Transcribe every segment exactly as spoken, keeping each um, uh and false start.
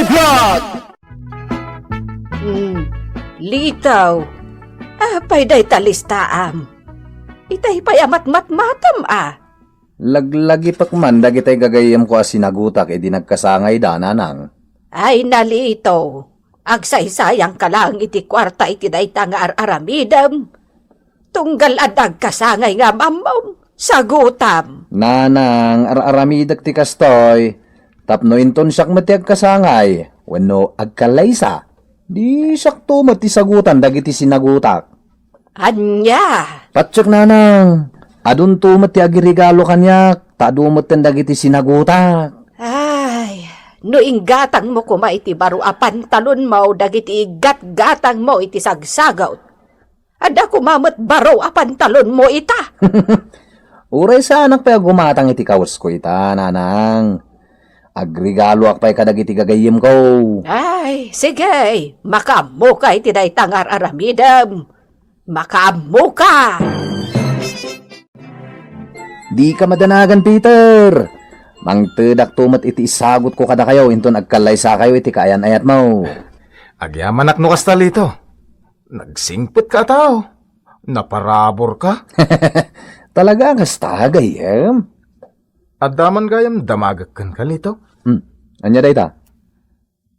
Vlog! Hmm, Lito, apay dayta listaam? Itay pay a matmatmatam a. Laglagipek man dagitay gagayyemko a sinagutak idi nagkasangayda, Nanang. Ay, Lito, agsaysayangka laeng iti kuarta iti dayta nga ar-aramidem. Tunggal adda agkasangay nga ammo, sagutam. Nanang, ar-aramidek ti kastoy, tapno inton siak met ti agkasangay, wenno agkallaysa, di siakto met ti sagutan dagiti sinagutak. Ania? Patiek, Nanang, adunto met ti agiregalo kaniak, ta adu metten dagiti sinagutak. Ay, no inggatangmo koma iti baro a pantalonmo dagiti igatgatangmo iti sagsagut, adda koma met baro a pantalonmo ita. Uray saanak pay a gumatang iti kawesko ita, Nanang. Agregaloak pay kadagiti gagayyemko. Ay, sige, makaammoka iti dayta nga ar-aramidem. Makaammoka! Dika madanagan, Peter! Mangtedakto met iti isagutko kadakayo inton agkallaysakayo iti kaayan-ayatmo. Agyamanak no kasta, Lito. Nagsingpetka a tao. Naparaburka. Talaga a kasta, gayyem? Adda man gayam damagek kenka, Lito? Hmm. Ania dayta?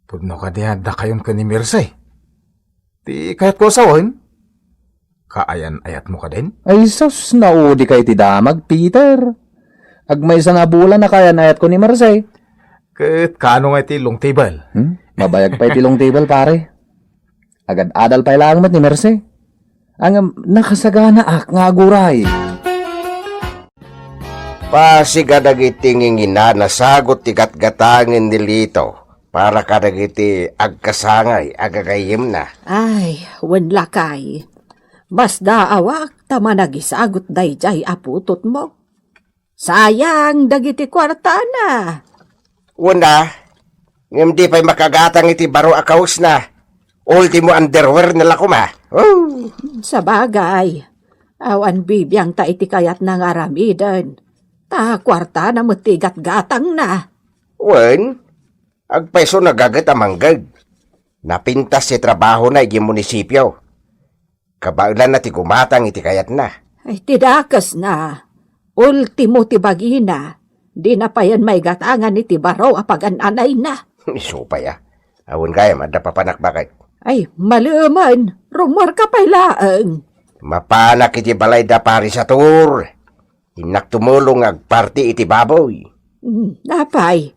Pudno kadi a dakayon ken ni Mirce? Ti kayatko a sawen? Kaayan-ayatmo kadin? Ay sus, naudika iti damag, Peter. Agmaysa nga bulan a kaayan-ayatko ni Mirce. Ket kaano nga iti long table? Hmm? Mabayag pay ti long table, pare. Agad-adal pay laeng met ni Mirce. Ngem nakasaganaak nga aguray. Pasig a dagiti nginginana sagut ti gatgatangen ni Lito para kadagiti agkasangay a gagayyemna. Ay, wen lakay. Masdaawak ta managisagut daydiay a putotmo. Sayang dagiti kuartana. Wen a, ngem di pay makagatang iti baro a kawesna. Ultimo underwear na la koma. Oh. Sabagay, awan bibiangta iti kayatna nga aramiden. Ta kuartana met ti gatgatangna. Wen, agpayso nagaget a mangged. Napintas ti trabahona idiay munisipio. Kabaelanna ti gumatang iti kayatna. Ay, ti dakesna, ultimo ti bagina, dina payen maigatangan iti baro a pagan-anayna. Isu pay a. Awan gayam, adda papanakbaket. Ay, malemen, rummuarka pay laeng. Mapanak iti balay da Pari Sator. Innak tumulong nga agparti iti baboy. Hmm, apay?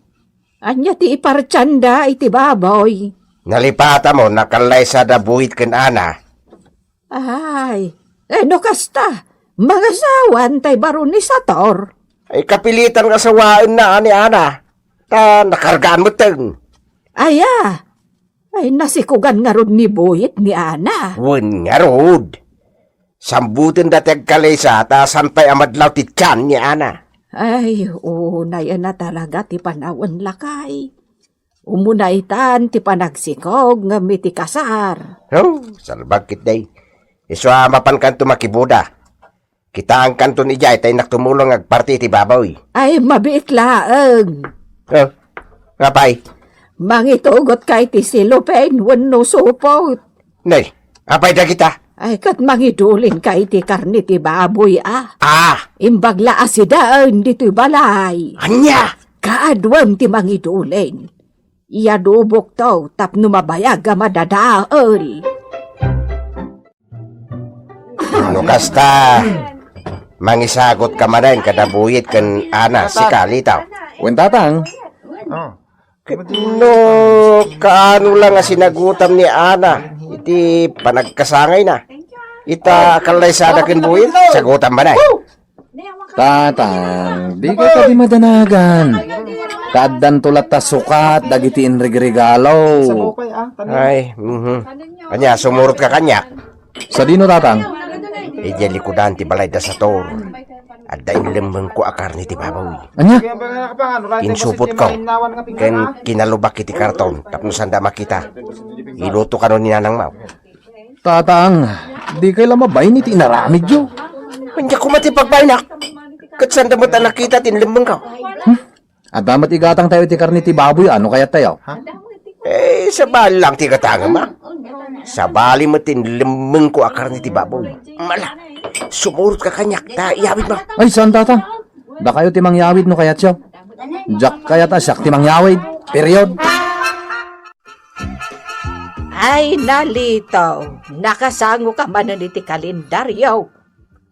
Ania ti ipartianda iti baboy? Nalipatamo, nakallaysa da Buhit ken Ana. Ay, eh, no kasta, mangasawan tay baro ni Sator? Ay, kapilitan nga asawaenna ni Ana. Ta nakargaan metten. Aya, ay, nasikogan ngarud ni Buhit ni Ana. Wen ngarud. Sambuten da ti agkallaysa ta saan pay a madlaw ti tian ni Ana. Ay, unay a talaga ti panawen lakay. Umuna itan ti panagsikog ngem iti kasar. Oh, salbag ketdi. Isu a mapankanto makibuda. Kitaankanton idiay ta innak tumulong agparti iti baboy. Ay, mabiit laeng. Oh, apay? Mangitugotka iti silopen wenno supot. Nay, apay dagita? Ay, ket mangidulinka iti karne ti baboy, a. Ah! Imbag la a sidaen ditoy balay. Ania? Kaaduem ti mangidulen. Iadobokto tapno mabayag a madadael. No kasta, mangisagutka manen kada Buhit ken Ana, sika, Lito. Wen, Tatang. Oh. Ket no kaano la nga sinagutam ni Ana iti panagkasangayna, ita kallaysada ken Buhit, sagutam manen. Tatang, dika kadi madanagan. Kaaddanto latta sukat dagiti inregregalo. Ay, mhm. Ania, sumurotka kaniak? Sadino, Tatang? Idiay likudan ti balay da Sator. Adda inlemmengko a karne ti baboy. Ania? Insupotko. Ken kinalubak iti karton tapno sanda makita. Iluto kano ni Nanang Mau. Tatang, dikay la mabain iti inaramidyo. Ania koma ti pagbainak? Ket sanda met a nakita ti inlemmengko. Hmm? Adda met igatangtayo iti karne ti baboy, ano kayat tayo? Ha? Eh, sabali lang ti gatangem, a. Sabali met ti inlemmengko a karne ti baboy. Mala, sumurotka kaniak ta iyawidmo. Ay, saan, tatang? Dakayo ti mangyawid no kayatyo. Diak kayat a siak ti mangyawid. Period. Ay, Nalito, nakasangoka manen iti kalendaryo.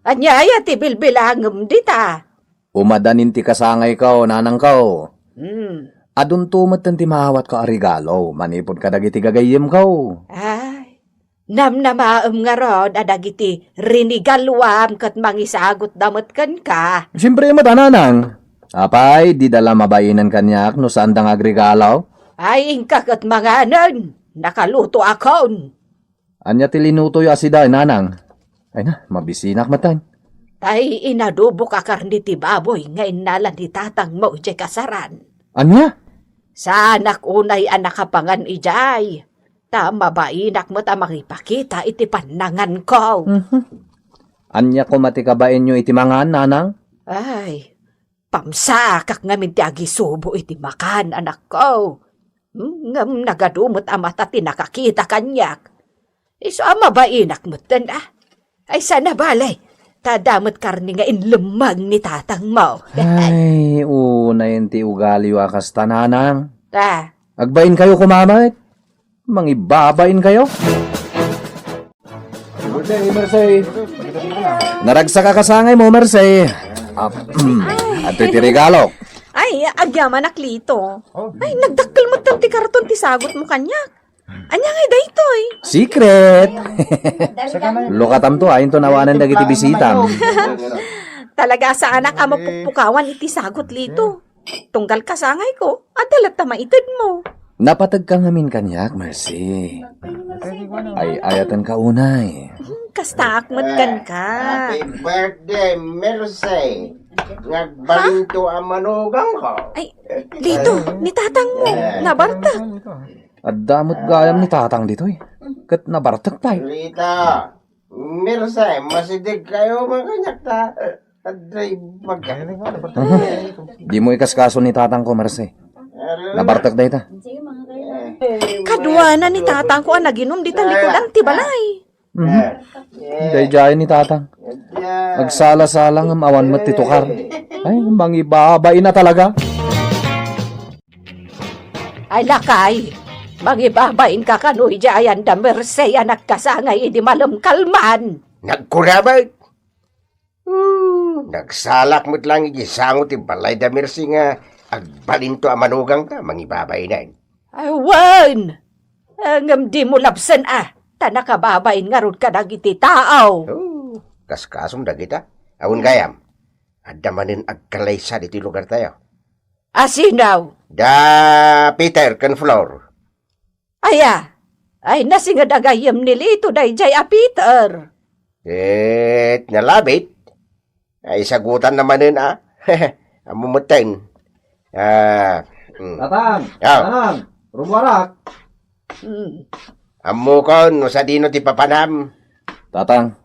Ania aya ti bilbilangem dita? Umadanin ti kasangayko, nanangko. Hmm. Adunto metten ti maawatko a regalo manipud kadagiti gagayyemko. Ay, namnamaem ngarud a dagiti rinigaluam ket mangisagutda met kenka. Siempre met a, nanang. Apay, dida la mabainan kaniak no saanda nga agregalo? Ay, inka ket manganen, nakalutoakon. Ania ti linutoyo a sida, nanang? Ay na, mabisinak metten. Tay inadobok a karne ti baboy nga innala ni tatangmo idiay kasaran. Ania? Saanak unay a nakapangan idiay, ta mabainak met a mangipakita iti pannanganko. Mhm. Ania koma ti kabainyo iti mangan, nanang? Ay, pamsakak ngamin ti agisubo iti makan, anakko. Hmm, ngem nagadu met a mata ti nakakita kaniak. Isu a mabainak metten, a. Ay, sana bale, ta adda met karne nga inlemmeng ni tatangmo. Ay, unayen ti ugaliyo a kasta, nanang. Ah. Agbainkayo koma met. Mangibabainkayo. Mercy, Mercy. Naragsak a kasangaymo, Mercy. Ah, adtoy ti regalo. Ay, agyamanak, Lito. Ay, nagdakkel metten ti karton ti sagutmo kaniak. Ania ngay daytoy? Secret. Lukatamto, inton awanen dagiti bisitam. Talaga a saanak a mapukpukawan iti sagut, Lito. Tunggal kasangayko, adda latta maitedmo. Napategka ngamin kaniak, Mercy. Ay-ayatenka unay. Hmm, kastaak met kenka. Happy birthday, Mercy. Ngagbalinto a manugangko. Ay, Lito, ni tatangmo, nabartek. Adda met gayam ni tatang ditoy. Ket nabartek pay. Lito, Mercy, masidegkayo man kaniak ta, eh, adda ibaga. Mhm. Dimo ikaskaso ni tatangko, Mercy. Nabartek dayta. Kaduana ni tatangko a naginum dita likudan ti balay. Mhm. Daydiay ni tatang. Agsala-sala ngem awan met ti tukar. Ay, mangibabain a talaga. Ay, lakay, mangibabainka kano idiay ayan da Mercy a nagkasangay idi malumkalman? Nagkuramek. Hmm, nagsalak met lang idiay sango ti balay da Mercy nga agbalinto a manugangta, mangibabainen. Ay, wen! Ngem dimo lapsen a, ta nakababain ngarud kadagiti tao. Oh, kaskasom dagita. Awan gayam, adda manen agkalaysa ditoy lugartayo. A sino? Da Peter ken Flor. Aya, ay nasinged a gayyem ni Lito daydiay a Peter. Ket nalabit. Ay, sagutan na manen, a. Ammo metten. Ah, mm. Tatang, ah. Tatang, rumuarak. Mm. Ammokon no sadino ti papanam. Tatang.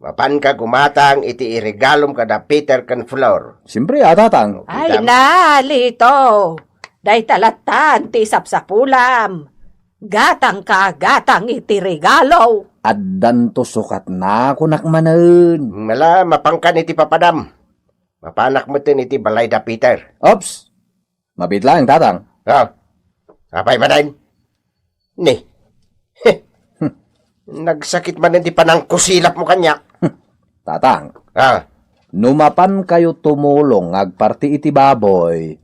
Mapanka gumatang iti iregalom kada Peter ken Flor. Siempre, a, tatang. Ay, na, Lito. Dayta lattan ti sapsapulam. Gatangka, gatang iti regalo. Addanto sukatna, kunak manen. Mala, mapankan iti papadam. Mapanak metten iti balay da Peter. Ops! Mabiit laeng, tatang. Ah, apay manen? Ni. Nagsakit manen ti panangkusilapmo kaniak. Tatang. Ah. No mapankayo tumulong nga agparti iti baboy,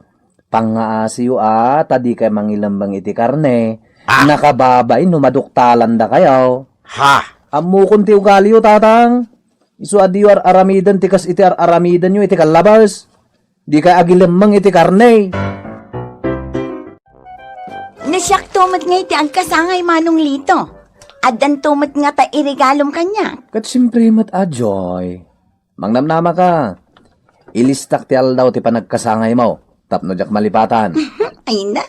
pangngaasiyo a ta dikay mangilemmeng iti karne, ah, nakababain no maduktalandakayo. Ha? Ammokon ti ugaliyo, tatang. Isu a diyo ar-aramiden ti kas iti ar-aramidenyo iti kallabas. Dikay agilemmeng iti karne. No siakto met ngay ti agkasangay, Manong Lito. Addanto met ngata iregalom kaniak. Ket siempre met a, Joy. Mangnamnamaka. Ilistak ti aldaw ti panagkasangaymo tapno diak malipatan. Ay na,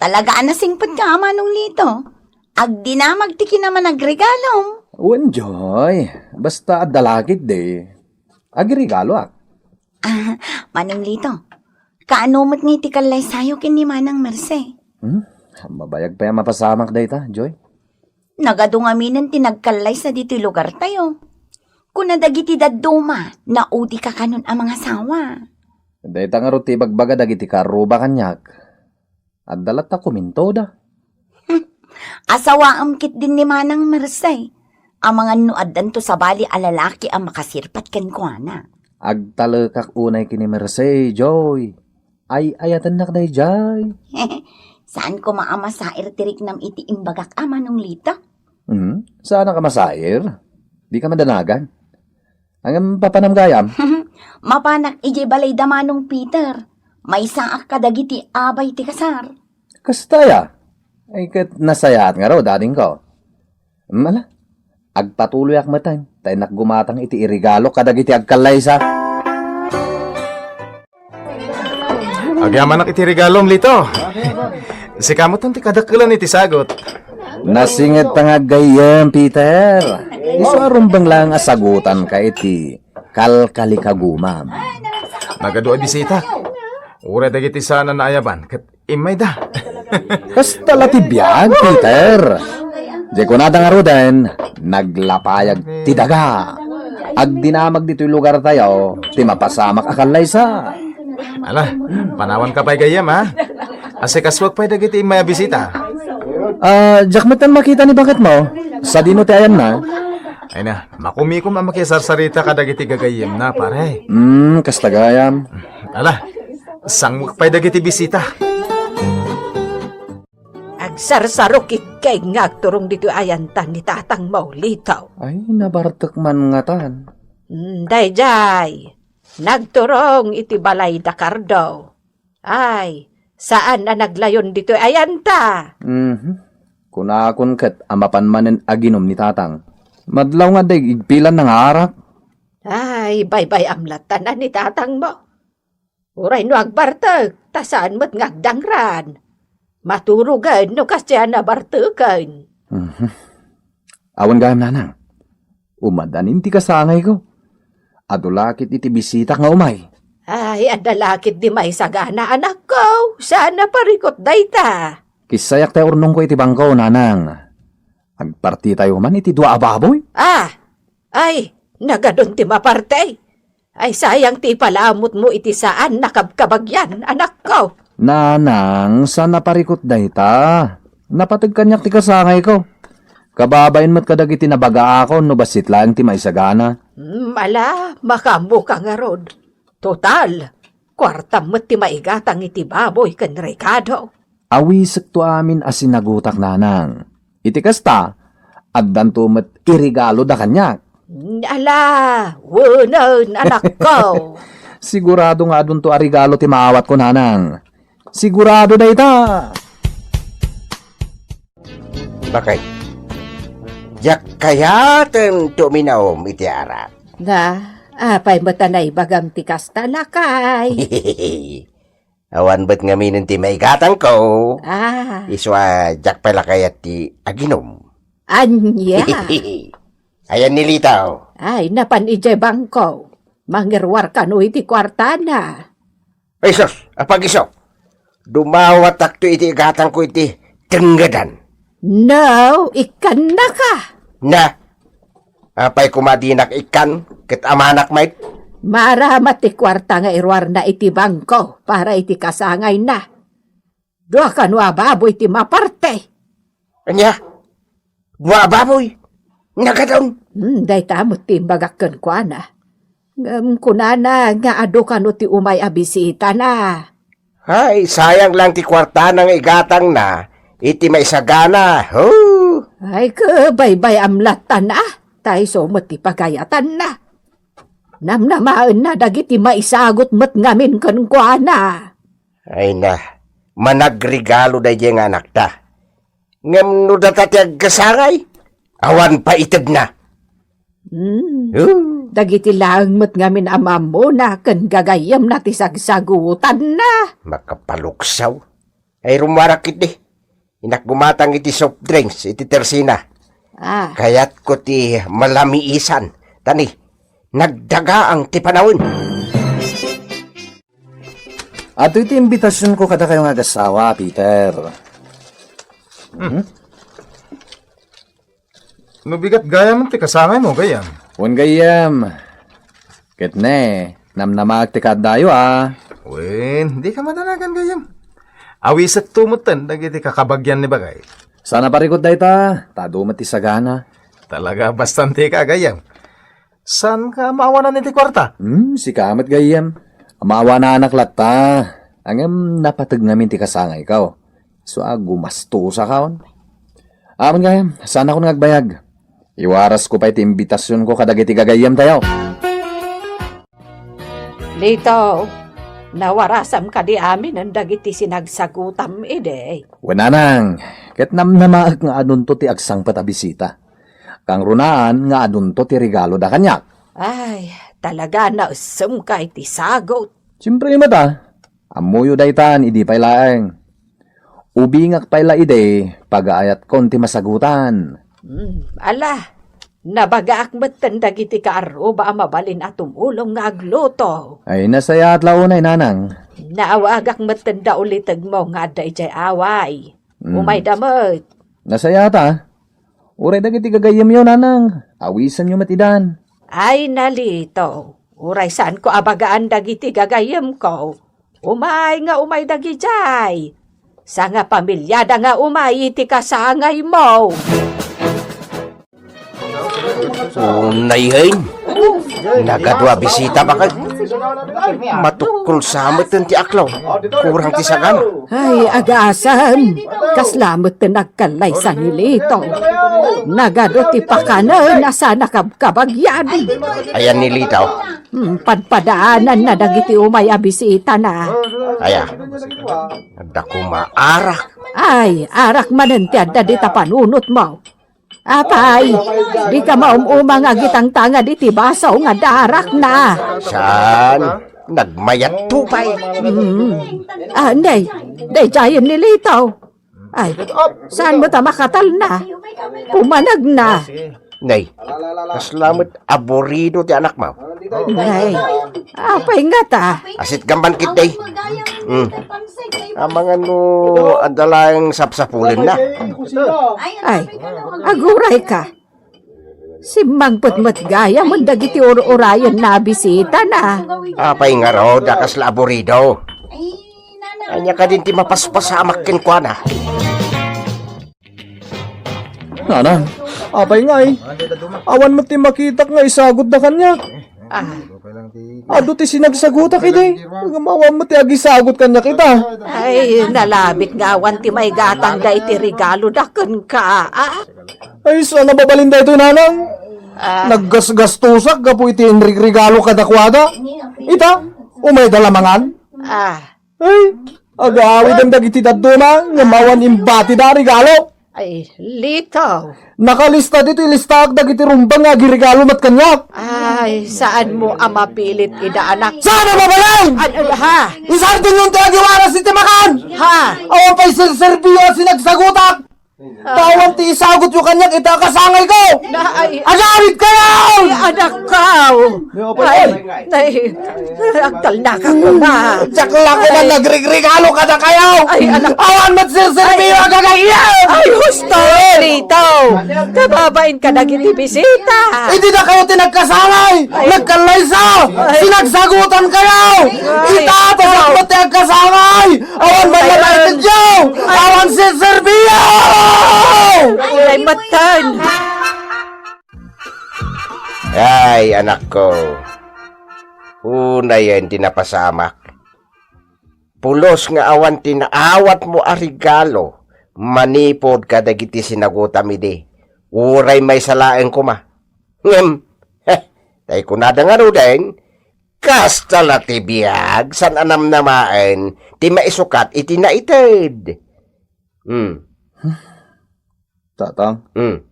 talaga a nasingpetka, Manong Lito. Agdinamag ti kinamanagregalom. Wen, Joy. Basta adda la ketdi. Agregaloak. Ah, Manong Lito, kaano met ngay ti kallaysayo ken ni Manang Mercy? Hmm? Mabayag pay a mapasamak dayta, Joy. Nagadu ngaminen ti nagkallaysa ditoy lugartayo. Kuna dagiti dadduma, naudika kanon a mangasawa. Dayta ngarud ti ibagbaga dagiti karuba kaniak. Adda latta kumintoda. Asawaem ketdin ni Manang Merced. Amangan no addanto sabali a lalaki a makasirpat kenkuana. Agtalekak unay ken ni Merced, Joy. Ay-ayatennak daydiay. Saan koma a masair ti riknam iti imbagak a Manong Lito? Hmm? Saanak a masair? Dika madanagan. Ngem papanam gayam? Mapanak idiay balay da Manong Peter. Maysaak kadagiti abay ti kasar. Kasta aya? Ay, ket nasayaat ngarud, adingko. Hmm, ala, agpatuloyak metten, ta innak gumatang iti iregalo kadagiti agkallaysa. Agyamanak iti regalom, Lito. Sika metten ti kadakkelan iti sagot. Nasinged ta nga aggayyem, Peter. Isu a rumbeng laeng a sagutanka iti kalkalikagumam. Nagadu a bisita. Uray dagiti saan a naayaban ket immayda. Kasta la ti biag, Peter. Di kunada ngaruden, naglapayag ti daga. Agdinamag ditoy lugartayo ti mapasamak a kallaysa. Ala, panawanka pay gayyem, ha? Asikasuak pay dagiti immay a bisita. Ah, diak metten makita ni baketmo. Sadino ti ayanna? Ay na, makumikom a makisarsarita kadagiti gagayyemna, pare. Hmm, kasta gayam. Ala, sanguek pay dagiti bisita. Agsarsarok itkay nga agturong ditoy ayanta ni tatangmo, Lito. Ay, nabartek man ngatan. Mm, daydiay, nagturong iti balay da Cardo. Ay, saan a naglayon ditoy ayanta. Mhm. Kunakon ket a mapan manen aginom ni tatang. Madlaw nga adda igpilanna nga arak. Ay, baybay-am latta ni tatangmo. Uray no agbartek, ta saan met nga agdangran. Maturogen no kasdiay a barteken. Mhm. Awan gayam, nanang. Umadanin ti kasangayko. Adu la ket iti bisitak nga umay. Ay, adda la ket di maisagana, anakko. Saan a parikut dayta. Kissayak ti urnongko iti bangko, nanang. Agpartitayo man iti dua a baboy. Ah! Ay, nagadun ti maparti. Ay, sayang ti ipalamutmo iti saan a kabkabagyan, anakko. Nanang, saan a parikut dayta. Napateg kaniak ti kasangayko. Kababain met kadagiti nabagaakon no bassit laeng ti maisagana. Hmm, ala, makaammoka ngarud. Total, kuartam met ti maigatang iti baboy ken rekado. Awisekto amin a sinagutak, nanang. Iti kasta, addanto met iregaloda kaniak. Ala, wenen, anakko. Sigurado nga adunto a regalo ti maawatko, nanang. Sigurado dayta. Bakay, diak kayaten ti uminaom iti arak. Na, apay met a naibagam ti kasta, lakay? Awan met ngaminen ti maigatangko. Ah. Isu a diak pay la kayat ti aginom. Ania? Ayan ni Lito. Ay, napan idiay bangko. Mangiruar kano iti kuartana. Ay, sus, apag-isu. Dumawatakto iti igatangko iti tenggedan. No, ikkannaka. Na, apay koma dinak ikkan, ket amanak met? Maaramat ti kuarta nga iruarna iti bangko para iti kasangayna. Dua kano a baboy ti maparti. Ania? Dua a baboy? Nagadun? Hmm, dayta met ti imbagak kenkuana. Ngem kunana nga adu kano ti umay a bisitana. Ay, sayang lang ti kuartana nga igatangna iti maisagana. Ho! Ay, kabaybay-am latta na. Ta isu met ti pagayatanna. Namnamaenna dagiti maisagut met ngamin kenkuana. Ay na, managregalo daydiay nga anakta. Ngem no data ti agkasangay, awan pay itedna. Hmm. Oh. Dagiti laeng met ngamin a mammona ken gagayyemna ti sagsagutanna. Makapaluksaw. Ay, rummuarak ketdi. Innak gumatang iti soft drinks iti tersina. Ah. Kayatko ti malamiisan. Tani, nagdagaang ti panawen. Adtoy ti imbitasionko kadakayo nga agassawa, Peter. Hmm? No bigat gayam ti kasangaymo, gayyem. Wen, gayyem. Ket ne, namnamaak ti kaaddayo, a. Wen, dika madanagan, gayyem. Awisekto metten dagiti kakabagian ni bagay. Saan a parikut dayta, ta adu met ti sagana. Talaga, bastantika, gayyem. Saanka maawanan iti kuarta? Hmm, sika met, gayyem. Maawananak latta. Ngem napateg ngamin ti kasangayko. Isu a gumastosakon. Amin, gayyem, saanakon nga agbayag. Iwarasko pay ti imbitasionko kadagiti gagayyemtayo. Lito, nawarasam kadi aminen dagiti sinagsagutam idi? Wen, nanang, ket namnamaek nga adunto ti agsangpet a bisita. Kangrunaan nga adunto ti regaloda kaniak. Ay, talaga naessemka iti sagut. Siempre met a, ammoyo daytan idi pay laeng. Ubingak pay la idi pagaayatkon ti masagutan. Hmm, ala, nabagaak metten dagiti kaarruba a mabalin a tumulong nga agluto. Ay, nasayaat la unay, nanang. Naawagak metten da ulitegmo nga adda idiay away. Hmm. Umayda met. Nasayaat a. Uray dagiti gagayyemyo, nanang, awisenyo met idan. Ay, nalito, uray saanko a bagaan dagiti gagayyemko. Umay nga umay dagidiay. Sangapamiliada nga umay iti kasangaymo. Unay, hen. Nagadua bisita, baket. Matukkol sa met ti aklaw. Kurang ti sagana. Ay, agasem. Kasla met ti nagkallaysa ni Lito. Nagadu ti pakanen a saan a kabkabagian. Ayan ni Lito. Hmm, padpadaananna dagiti umay a bisitana. Aya. Adda koma arak. Ay, arak manen ti adda dita panunotmo. Apay, dika maum-uma nga agitangtangad iti baso nga adda arakna. Saan? Nagmayatto pay. Hmm. Ah, nay, daydiayen ni Lito. Ay, saan met a makatalna? Pumanagna. Nay, kasla met aburido ti anakmo. Nay, apay ngata? Asitgan man ketdi. Hmm. Amangan no adda laeng sapsapulenna. Ay, agurayka. Simmangpet met gayam dagiti ur-urayenna a bisitana. Apay ngarud a kasla aburido? Ania kadin ti mapaspasamak kenkuana? Nanang, apay ngay? Awan met ti makitak nga isagutda kaniak. Ah. Adu ti sinagsagutak idi. Ngem awan met ti agisagut kaniak ita. Ay, nalabit nga awan ti maigatangda iti regaloda kenka, ah? Ay, saan a mabalin daytoy, nanang? Ah. Naggasgastosak gapu iti inregregalo kadakuada. Ita, umayda la mangan. Ah. Ay, agawiden dagiti dadduma, ngem awan imbatida a regalo. Ay, Lito. Nakalista ditoy listaak dagiti rumbeng nga agiregalo met kaniak. Ay, saanmo a mapilit ida, anak? Saan a mabalin? An-, an-, ha? Isardengyon ti agiwaras iti makan! Ha? Awan pay serserbio a sinagsagutak! Ah. Ta awan ti isagutyo kaniak ita a kasangayko! Na, ay. Agawidkayo! Ay, anakko! Ay, nay, agtalnaka koma. Diak la koma nagregregalo kadakayo! Ay, anak. Awan met serserbio a gagayyem! Ay, husto, Lito! Kababain kadagiti bisita! Idi dakayo ti nagkasangay! Ay. Nagkallaysa! Ay. Sinagsagutankayo! Ay. Ita, ta siak met ti agkasangay! Awan man la maitedyo! Awan serserbio! Ay, ay, matan! Ay, anakko. Unayen ti napasamak. Pulos nga awan ti naawatmo a regalo manipud kadagiti sinagutam idi. Uray maysa laeng koma. Ngem, heh, tay kunada ngaruden, kasta la ti biag, saan a namnamaen ti maisukat iti naited. Hmm. Tatang, Hmm.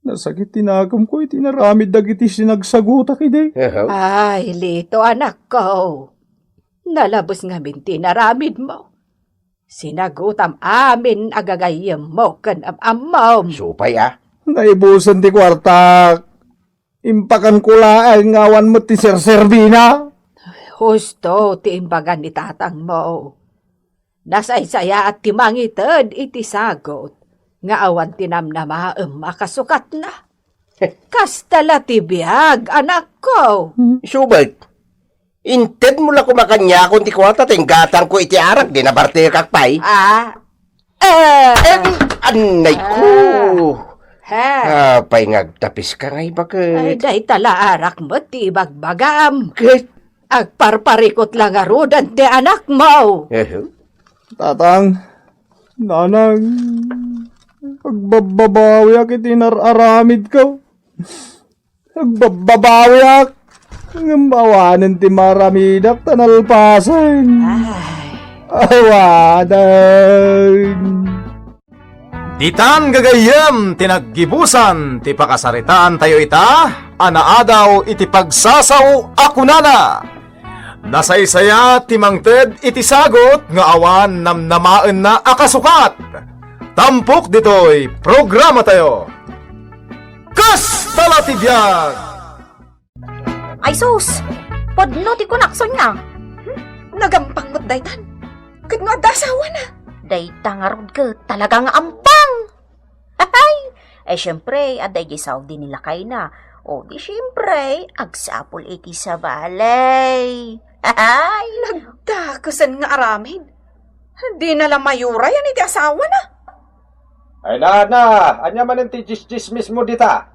nasakit ti nakemko iti inaramid dagiti sinagsagutak idi. Aha. Ay, Lito, anakko. Nalabes ngamin ti inaramidmo. Sinagutam amin a gagayyemmo ken am-ammom. Supay, a? Naibusen ti kuartak. Impakanko laeng nga awan met ti serserbina. Husto ti imbaga ni tatangmo. Nasaysayaat ti mangited iti sagut nga awan ti namnamaem a kasukatna. Kasta la ti biag, anakko. Subet, intedmo la koma kaniakon ti kuarta ta inggatangko iti arak, di nabartekak pay. Ah, eh. Em, annay ko. Ah. Ha? Apay nga agtapiska nga ibaket? Ay, dayta la arak met ti ibagbagam. Ket? Agparparikot la ngaruden ti anakmo. Ehe. Tatang, nanang, agbabbabawiak iti nar-aramidko. Agbabbabawiak. Ngem awanen ti maaramidak ta nalpasen. Ay. Awanen. Ditan gagayyem ti naggibusan ti pakasaritaantayo ita a naadaw iti pagsasao a kunana, Nasaysayaat ti mangted iti sagut nga awan namnamaenna a kasukat. Tampok ditoy programatayo. Kasta la ti biag! Ay sus! Pudno ti kunak, Sonia. Hmm? Nagampang met daytan. Ket no adda asawana? Dayta ngarud ket talaga nga ampang. Ay! Eh, siyempre, adda idiay saog di ni lakayna. O, di siyempre, agsapul iti sabali. Ay! Nagdakesen nga aramid. Dina la mayurayan iti asawana. Ay, nana, ania manen ti tsistsismismo dita?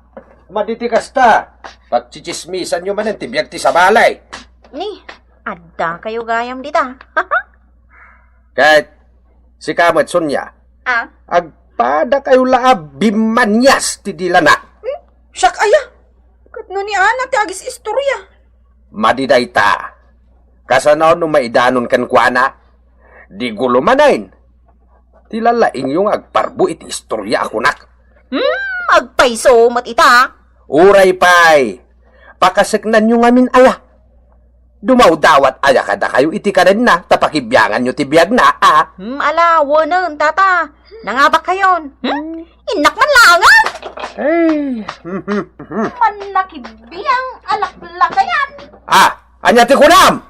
Madi ti kasta, pagtsitsismisanyo manen ti biag ti sabali. Ni, adda kayo gayam dita. Ket sika met, Sonia, ah? Agpada kayo la a bimmanias ti dilana. Hmm? Siak aya? Ket no ni Ana ti agis-istorya? Madi dayta. Kasano no maidanon kenkuana? Di gulo manen. Ti lalaingyo nga agparbo iti istorya a kunak. Hmm, agpayso met ita. Uray pay, pakaseknanyo ngamin aya. Dumawdawat aya kadakayo iti kadenna ta pakibianganyo ti biagna, a? Hmm, ala, wenen, tata. Nangabak kayon. Hmm? Innak man langan. Ay. Mannakibiang alaklakayan. Ah, ania ti kunam?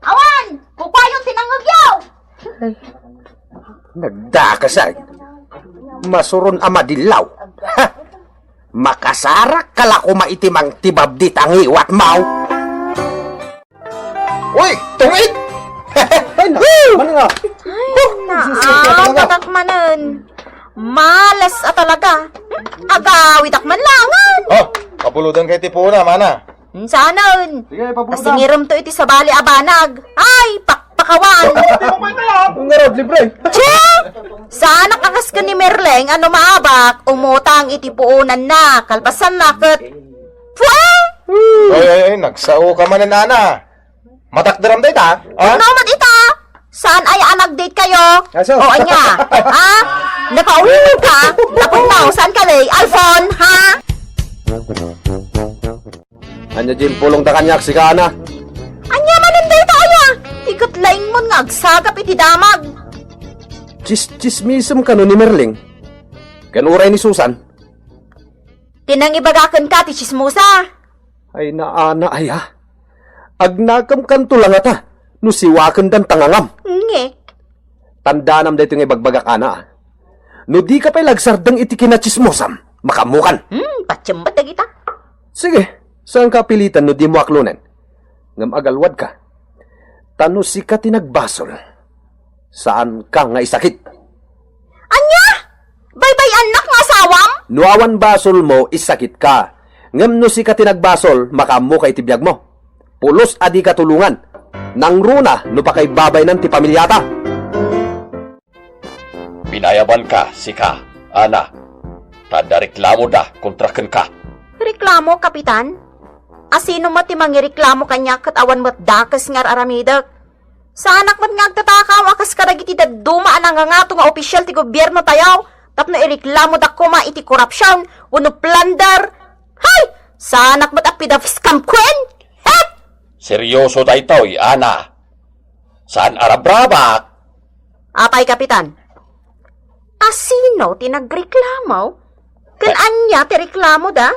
Awan, kukuayon ti nangngegyo. Nagdakesay. Masuron a madillaw. Ha! Makasarak ka la koma iti mangtibabdi ta ngiwatmo. Uy, tungit! Ay, na, Woo! Ano na? Ay, naapatak manen. Malas a talaga. Agawidak man langan. Oh, pabulodan kay ti puna, mana. Insanon. Sige, pabulodan. Asingirem to iti sabali a banag. Ay, pakpakawan. Ngarud, libre. Che! Saanak a kas ken ni Merleng a no maabak, umutang iti puonanna, kalpasanna ket, pwe! Ay, ay, ay, nagsao ka manen, ana. Matakderam dayta, ha? No, mat ita. Saan aya a nag-date kayo? Aso. O, anya? Ha? Napauli ka? Tapos na, saan ka, Lay? Alfon, ha? Anya diay impulongda kaniak, sika, ana? Anya manen dayta aya? Ti ket laingmon nga agsagap iti damag. Tsis-, tsismisem kano ni Merling? Ken uray ni Susan? Ti nangibaga kenka ti tsismosa. Ay, naana aya. Agnakem kanto la ngata no siwakendan ta ngangam. Ngek. Tandanam daytoy nga ibagbagak, ana, a. No dika pay la agsardeng iti kinatsismosam, makaammokan. Hmm, patiem met dagita. Sige, saanka a pilitan no dimo aklonen. Ngem agalwadka. Ta no sika ti nagbasol, saanka nga isakit. Ania? Baybay-annak nga asawam? No awan basolmo, isakitka. Ngem no sika ti nagbasol, makaammoka iti biagmo. Pulos a dika tulongan. Nangruna no pakaibabaynan ti pamiliata. Pinayabanka, sika, Ana, ta adda reklamoda kontra kenka. Reklamo, Kapitan? Asino met ti mangireklamo kaniak ket awan met dakes nga ar-aramidek? Saanak met nga agtatakaw a kas kadagiti dadduma a nangangato nga opisyal ti gobiernotayo tapno ireklamoda koma iti korupsion wenno plunder. Hay! Saanak met a pidafskam kuen! Hek! Seryoso daytoy, Ana. Saan a rabrabak. Apay, Kapitan? Asino ti nagreklamo? Ken ania ti reklamoda?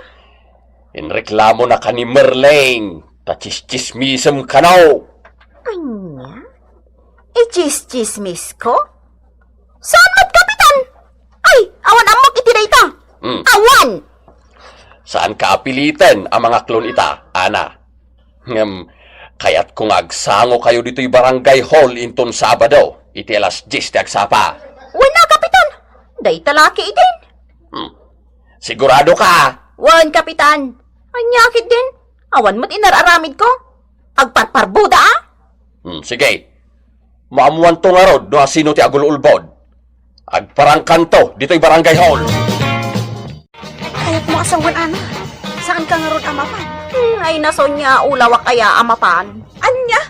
Inreklamona ka ni Merleng ta tsistsismisem kano. Ania? Ichischismis ko? Saan met, Kapitan? Ay, awan ammok iti dayta. Hmm. Awan! Saan ka apiliten a mangaklon ita, Ana? Ngem, kayatko nga agsango kayo ditoy barangay hall inton Sabado, iti alas dies ti agsapa. Wen a, Kapitan. Dayta laki idin. Hmm. Sigurado ka? Wen, Kapitan. Ania ketdin? Awan met inar-aramid ko. Agparparbuda, a? Hmm, sige. Maammoanto ngarud no asino ti agul-ulbod. Agparangkanto ditoy barangay hall. Kayatmo a sawen, Ana. Saanka ngarud a mapan? Hmm, ay, Sonia, ulawak aya a mapan. Ania?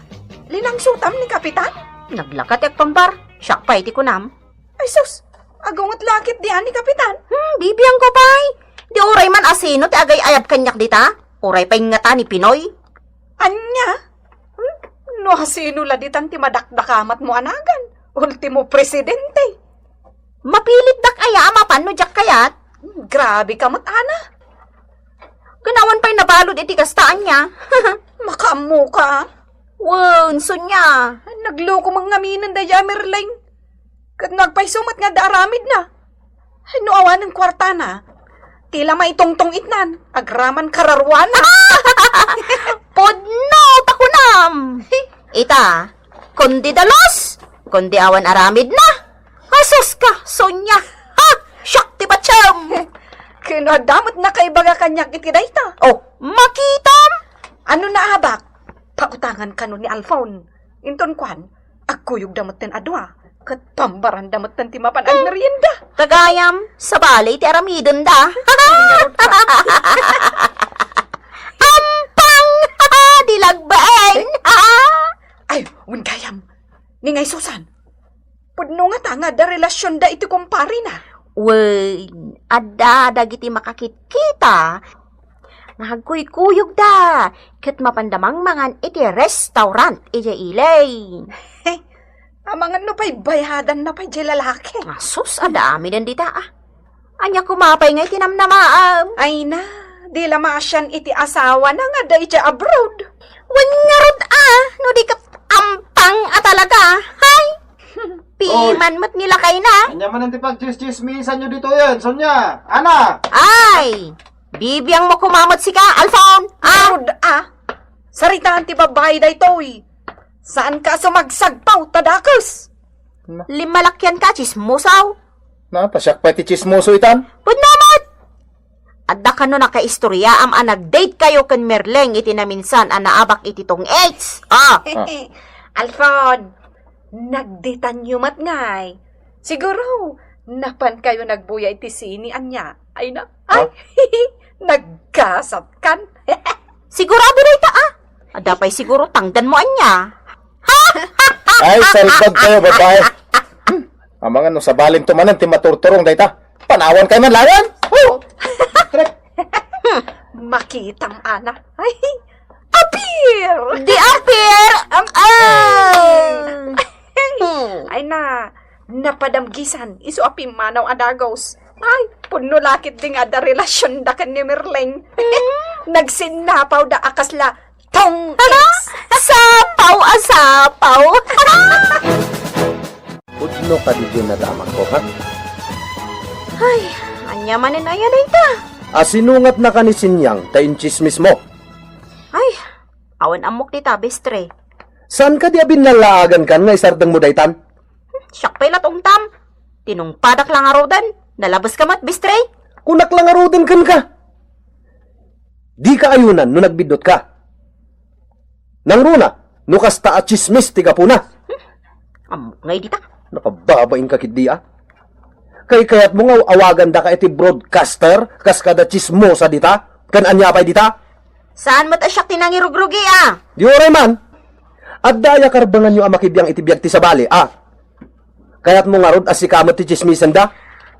Linangsutam ni Kapitan? Naglaka ti agpangbar. Siak pay ti kunam. Ay sus, agunget la ketdi a ni Kapitan. Hmm, bibiangko pay. Di uray man asino ti agay-ayab kaniak dita? Uray pay ngata ni Pinoy. Ania? Hmm? No asino la ditan ti madakdakamatmo a nagan? Ultimo presidente. Mapilitdak aya a mapan no diak kayat? Hmm, grabe ka met, Ana. Ken awan pay nabalud iti kasta, ania? Makaammoka, a? Wen, Sonia. Nagloko man ngaminen daydiay a Merleng. Ket no agpayso met nga adda aramidna. Ay, no awanen kuartana, ti la maitungtong itnan, agraman kararuana. Pudno ta kunam! Ita, kundi dalos, kundi awan aramidna. Asus ka, Sonia! Ha! Siak ti patiem! Ken no adda met nakaibaga kaniak iti dayta. Oh, makitam! Ano naabak? Pautangan kano ni Alfon. Inton kuan, agkuyogda metten a dua, ket pambaranda metten ti mapan agmerienda. Kagayam, sabali ti aramidenda. Ampang! Di lagbaen! Ay, wen gayam, ni ngay Susan, pudno ngata nga adda relasionda iti kumparena. Wen, adda dagiti makakitkita nga agkuykuyogda ket mapanda mangmangan iti restaurant idiay ili. Amangan no pay bayadanna pay diay lalaki. Asus, adda amiden dita, a. Ania koma pay nga iti namnamaam? Ay na, di la maasian iti asawana nga adda idiay abroad. Wen ngarud, a, no di ket ampang a talaga. Hay! Piman met ni lakayna. Ania manen ti pagtsistsismisanyo ditoyen, Sonia? Ana! Ay! Bibiangmo koma met sika, Alfon! A! Ngarud, a! Saritaan ti babbai daytoy. Saanka a sumagsagpaw ta dakes. Na. Limmalakianka, tsismosaw. Na, ta siak pay ti tsismoso itan. Pudno met! Adda kano nakaistoriaam a nag-date kayo ken Merleng iti naminsan a naabak iti tong-its? Ah! Ah. Alfon, nagditanyo met ngay. Siguro, napan kayo nagbuya iti sini, ania? Ay na. Ay, ah? Naggasat kan. Sigurado dayta, ah. Adda pay siguro tangdanmo, ania? Ay, salbag kayo, babae. Hmm. Amangan no sabalin to manen ti maturturong dayta. Panawan kay man lawan. Oh. Trek. Hmm. Makitam, ana. Ay, apir! Di apir! Am-, ah! Hmm. Ay na, napadamgisan, isu a pimmanaw a dagos. Ay, pudno la ketdi nga adda relasionda ken ni Merleng. Hmm. Nagsinnapawda a kasla tong-its. Sapaw a sapaw. Pudno kadi diay nadamagko, ha? Ay, ania manen aya dayta? Asinungatnaka ni Sinyang ta intsismismo? Ay, awan ammok dita, bestre. Saan kadi a binnallaagan kan nga isardengmo daytan? Siak pay la ti ungtam. Tinungpadak la ngaruden. Nalabeska met, bestre. Kunak la ngaruden kenka. Dika ayunan no nagbiddutka. Nangruna, no kasta a tsismis ti gapuna. Ammok ngay dita. Nakababainka ketdi, a. Kaykayatmo nga awagandaka iti broadcaster kas kada tsismosa dita? Ken ania pay dita? Saan met a siak ti nangirugrugi, a? Di uray man. Adda aya karbenganyo a makibiang iti biag ti sabali, a? Kayatmo ngarud a sika met ti tsismisenda?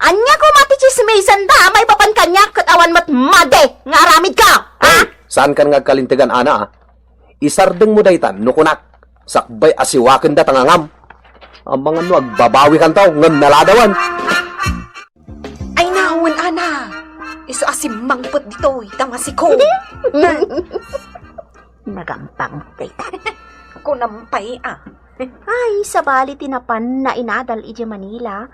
Ania koma ti tsismisenda a maipapan kaniak ket awan met madi nga aramidka, ha? Ay, saankan nga agkalintegan, Ana, a. Isardengmo daytan no kunak, sakbay a siwakenda ta ngangam. Amangan no agbabawikanto ngem naladawen. Ay, nawen, Ana. Isu a simmangpet ditoy ta masiko. Nagampang dayta. Kunam pay, a. Ay, sabali ti napanna inadal idiay Manila,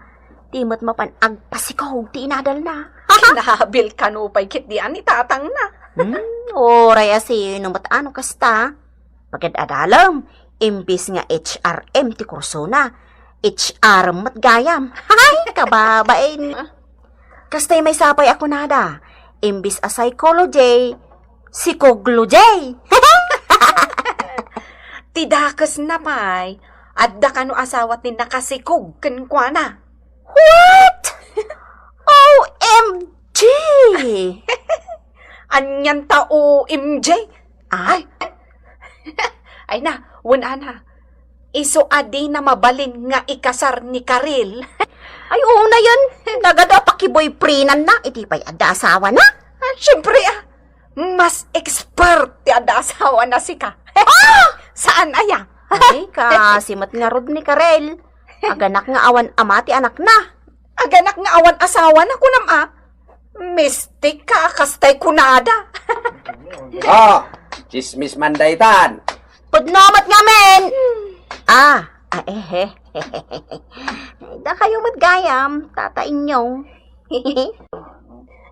ti met mapan agpasikog ti inadalna. Kinabil kano pay ketdi a ni tatangna. Hmm, uray a sino met a no kasta. Pagad-adalem, imbis nga H R M ti kursona, H R met gayam. Ay, kababain. Kastay maysa pay a kunada, imbis a psychology, sikoglogy. Ti dakesna pay, adda kano asawa ti nakasikog kenkuana. What? O M G! Anian ta O M G? Ay. Ay na, wen a na. Isu a dina mabalin nga ikasar ni Karil. Ay, una yan. Nagadu a pakiboyfriendan na. Iti pay adda asawa na. Ah, siyempre, ah. Mas expert ti adda asawa na sika. Ah! Saan aya? Ay, kaasi met ngarud ni Karel. Aganak nga awan ama ti anakna. Aganak nga awan asawa na, kunam a. Mistik ka, kastay kunada. Ah, chismis man daytan. Pudno met ngamin. Ah, ah, eh, eh. Dakayo met gayam, Tata Inyong.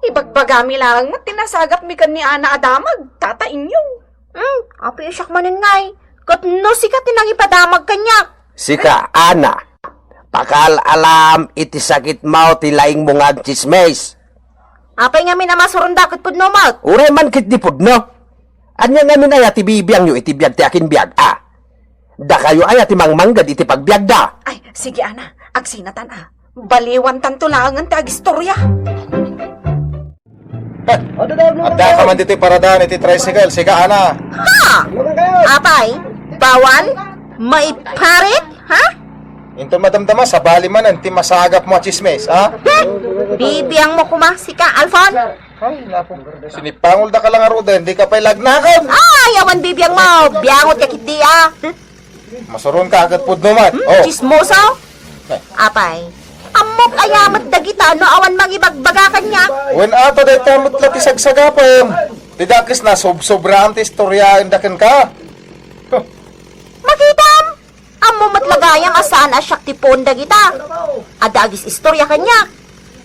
Ibagbagami laeng met ti nasagapmi ken ni Ana a damag, Tata Inyong. Hmm, apay siak manen ngay. Ket no sika ti nangipadamag kaniak. Sika, Ana. Pakal-alam iti sakitmo ti laingmo nga agtsismis. Apay ngamin a masuronda ket pudno met? Uray man ketdi pudno. Ania ngamin aya ti bibiangyo iti biag ti akinbiag, a? Dakayo aya ti mangmangged iti pagbiagda? Ay, sige, Ana. Agsinatan, a. Baliwantanto laengen ti agistorya. Adda ka man ditoy paradaan iti tricycle, sika, Ana. Ha? Apay, bawan? Maiparit? Ha? Inton madamdama, sabali manen ti masagapmo a tsismis, ha? Hmm? Bibiangmo koma, sika, Alfon? Ay, naku. Sinipangol da ka lang aruden, di ka pay lagnakan. Ay, awan bibiangmo. Biangot ka ketdi, a. Masuron ka, ket pudno met. Hmm, oh. Chismoso? Ay. Apay, ammok aya met dagita no awan mangibagbaga kaniak? Wen, ato dayta met la ti sagsagapem. Ti dakes na, sobsobraan ti istoryaenda kenka. Makitam, ammo met la gayam a saan a siak ti puon dagita. Adda agis-istorya kaniak.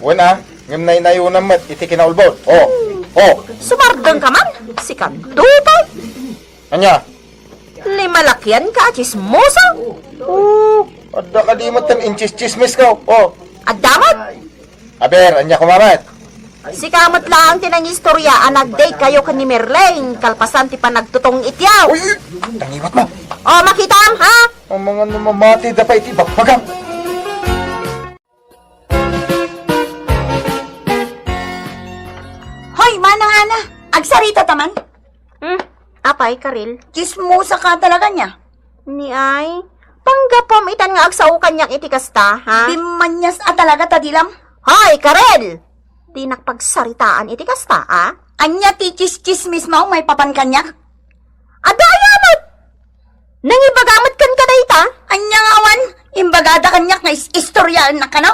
Wen, a, ngem naynayonam met iti kinaulbod. Oh, oh. Sumardeng ka man, sikanto pay. Ania? Limalakian ka a chismoso? Oh, adda kadi met ti inchis-chismis ka, oh. Adda met? Aber, ania koma met? Sika met laeng ti nangistorya a nag-date kayo ken ni Merlin, kalpasan ti panagtutong itiaw. Uy, uy, tangiwat mo. Oh, makitam, ha? Amangan no mamati da pay iti bagbagam. Hoy, Manang Ana, agsarita ta man. Hmm, apay, Karil? Chismosa ka talaga nia. Ni ay, panggapom itan nga agsao kaniak iti kasta, ha? Bimmanias a talaga ta dilam. Hoy, Karil! Dinak pagsaritaan iti kasta, a? Ania ti chis-chismis mo maipapan kaniak? Adda aya met? Nangibaga met kenka dayta? Ania nga awan? Imbagada kaniak nga is-istoryaennak kano?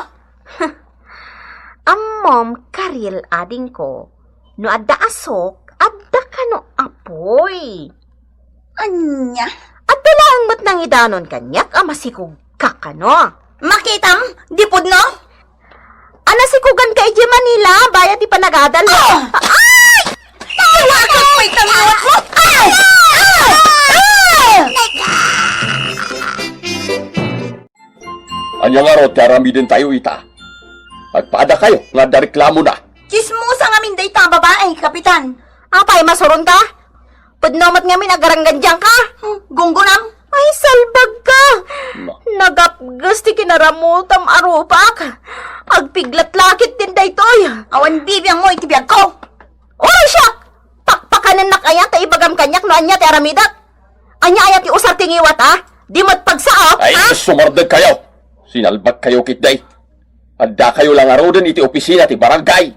Ammom, Karil, adingko, no adda asok, adda kano apuy. Ania? Adda laeng met nangidanon kaniak a masikog ka kano. Makitam, di pudno? A, nasikogan ka idiay Manila, bayat ti panagadal. Ah! Ay! Tawagak mo itang liwat mo! Ay! Ah! Ah! Ania ngarud ti aramidentayo ita? Agpaada kayo nga adda reklamona. Chismosa ngamin dayta a babai, Kapitan. Apay, masuron ka? Pudno met ngamin agaranggandian ka? Hmm, gunggunam. Ay, salbag ka! Na. Nagapges ti kinaramutam a rupak. Agpiglat la ketdin daytoy. Awan bibiang mo iti biag ko. Oy, siak! Pakpakanennak aya ta ibagam kaniak no ania ti aramidek? Ania aya ti usar ti ngiwat, a? Di met pagsaok, ay, a? Sumardeg kayo! Sinalbag kayo ketdi. Adda kayo la ngaruden iti opisina ti barangay.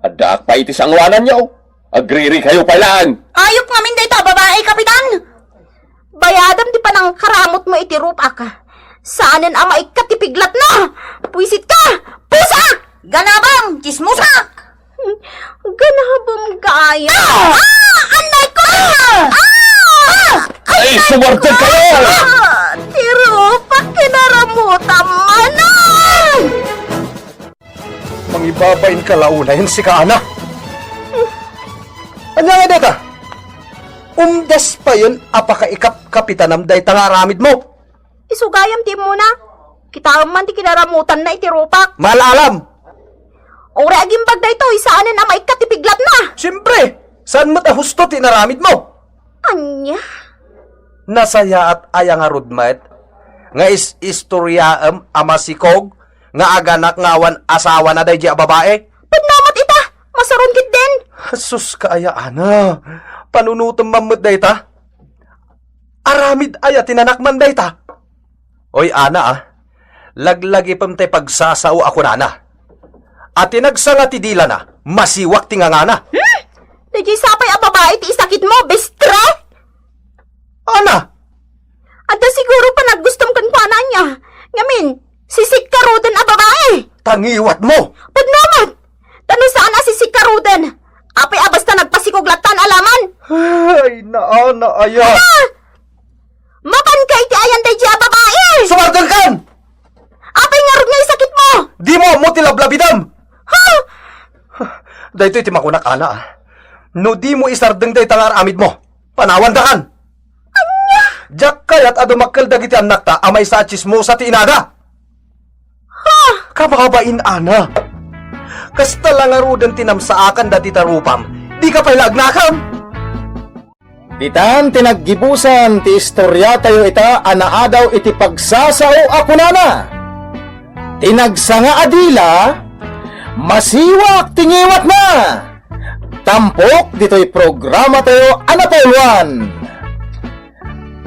Addaak pay iti sangoananyo. Agriri kayo pay laeng. Ayup ngamin dayta a babai, Kapitan! Bayadem ti panangkaramutmo iti rupak. Saanen a maikkat ti piglatna. Puisit ka! Pusa! Ganabam! Chismosa! Ganabam gaya. Ah! Ah! Anay ko! Ah! Ah! Ay, sumardeg kayo! Ah! Ti Ibabain ka la unay, sika, Ana. Ania nga dayta? Umdas payen a pakaikapkapitanam dayta nga aramidmo. Isu gayam ti immuna. Kitaem man ti kinaramutanna iti rupak. Malaalam! Uray agimbag daytoy, saanen a maikkat ti piglatna. Siempre, saan met a husto ti inaramidmo. Ania? Nasayaat aya ngarud met nga is-istoriaem a masikog nga aganak nga awan asawana daydiay a babai? Pudno met ita! Masuron ketdin! Sus ka aya, Ana. Panunotem man met dayta. Aramid aya ti nanakman dayta? Oy, Ana, a. Laglagipem ti pagsasao a kunana. A ti nagsanga ti dilana, masiwak ti ngangana. Hmm? Daydiay sapay a babai ti isakitmo, bestre? Ana! Adda siguro panaggustom kenkuana ania. Ngamin, sisikkaruden a babai. Tangiwatmo! Pudno met! Ta no saan a sisikkaruden, apay a basta nagpasikog lattan a laman? Ay, naana aya! Ala! Mapanka iti ayan daydiay a babai! Sumardengkan! Apay ngarud nga isakitmo? Dimo ammo ti lablabidem! Ha? Daytoy ti makunak, Ana, a. No dimo isardeng dayta nga ar-amidmo, panawandakan! Ania? Diak kayat a dumakkel dagiti annakta a maysa a tsismosa ti inada! Ha? Kababain, Ana! Kasta la ngaruden ti namsaakanda dita rupam, dika pay la agnakam! Ditan ti naggibusan ti istoriatayo ita a naadaw iti pagsasao a kunana, "Ti nagsanga a dila, masiwak ti ngiwatna." Tampok ditoy programatayo a napauluan,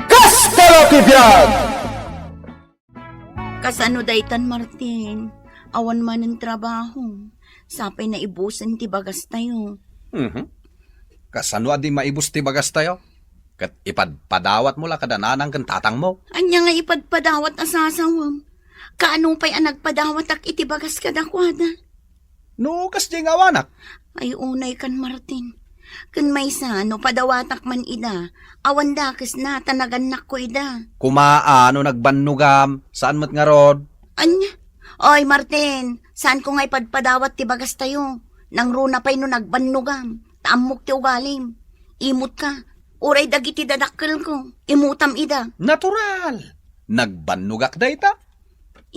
Kasta la ti Biag! Kasano daytan, Martin? Awan manen trabaho. Sapay naibusen ti bagastayo. Mhm. Kasano a di maibus ti bagastayo? Ket ipadpadawatmo la kada nanang ken tatangmo. Ania nga ipadpadawat a sasawem? Kaano pay a nagpadawatak iti bagas kadakuada? No kasdiay nga awanak? Ay, unay kan Martin. Ken maysa, no padawatak man ida, awan dakesna ta nagannakko ida. Koma a no nagbannogam, saan met ngarud? Ania? Oy, Martin, saanko nga ipadpadawat ti bagastayo. Nangruna pay no nagbannogam, ta ammok ti ugalim. Imutka, uray dagiti dadakkelko, imutam ida. Natural! Nagbannogak dayta.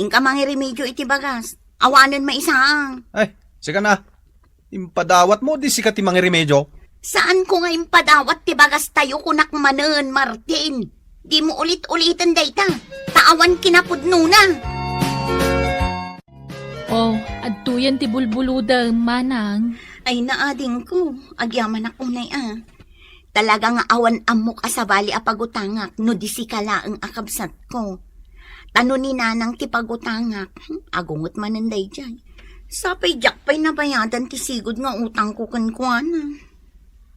Inka mangiremedio iti bagas. Awanen maisaang. Ay, sika na. Impadawatmo, di sika ti mangiremedio? Saanko nga impadawat ti bagastayo, kunak manen, Martin. Dimo ulit-uliten dayta, ta awan kinapudnona. Oh, adtoyen ti bulbulodem, manang. Ay, naadingko. Agyamanak unay a. Talaga nga awan ammok a sabali a pagutangak no di sika laeng a kabsatko. Ta no ni nanang ti pagutangak, hmm, agunget manen daydiay. Sapay diak pay nabayadan ti sigud nga utangko kenkuana.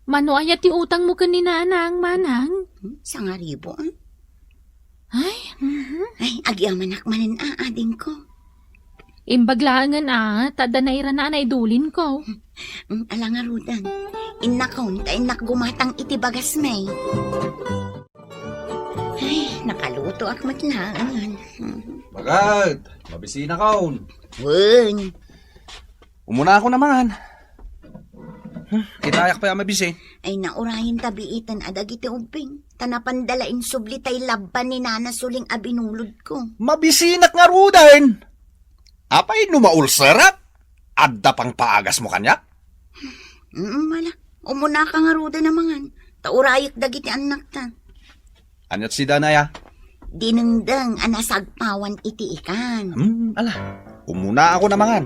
Mano aya ti utangmo ken ni nanang, manang? Hmm, sangaribo, ah. Ay, mhm. Ay, agyamanak manen a, adingko. Imbag laengen a, ta adda nairana a naidulinko. Mm, ala ngaruden. Innakon, ta innak gumatang iti bagasmi. Ay, nakalutoak met laengen. Baket, mabisinakon. Wen. Umunaakon a mangan. Hmm, itayak pay a mabisi. Ay, naurayen ta biiten a dagiti ubbing. Ta napanda la insubli tay labban ni Nana Suling a binulodko. Mabisinak ngaruden. Apay no maulserak? Adda pangpaagasmo kaniak? Mm, ala. Umunaka ngaruden a mangan. Ta urayek dagiti annakta. Aniat sida, Nay, a? Dinengdeng a nasagpawan iti ikan. Hmm, ala. Umunaakon a mangan.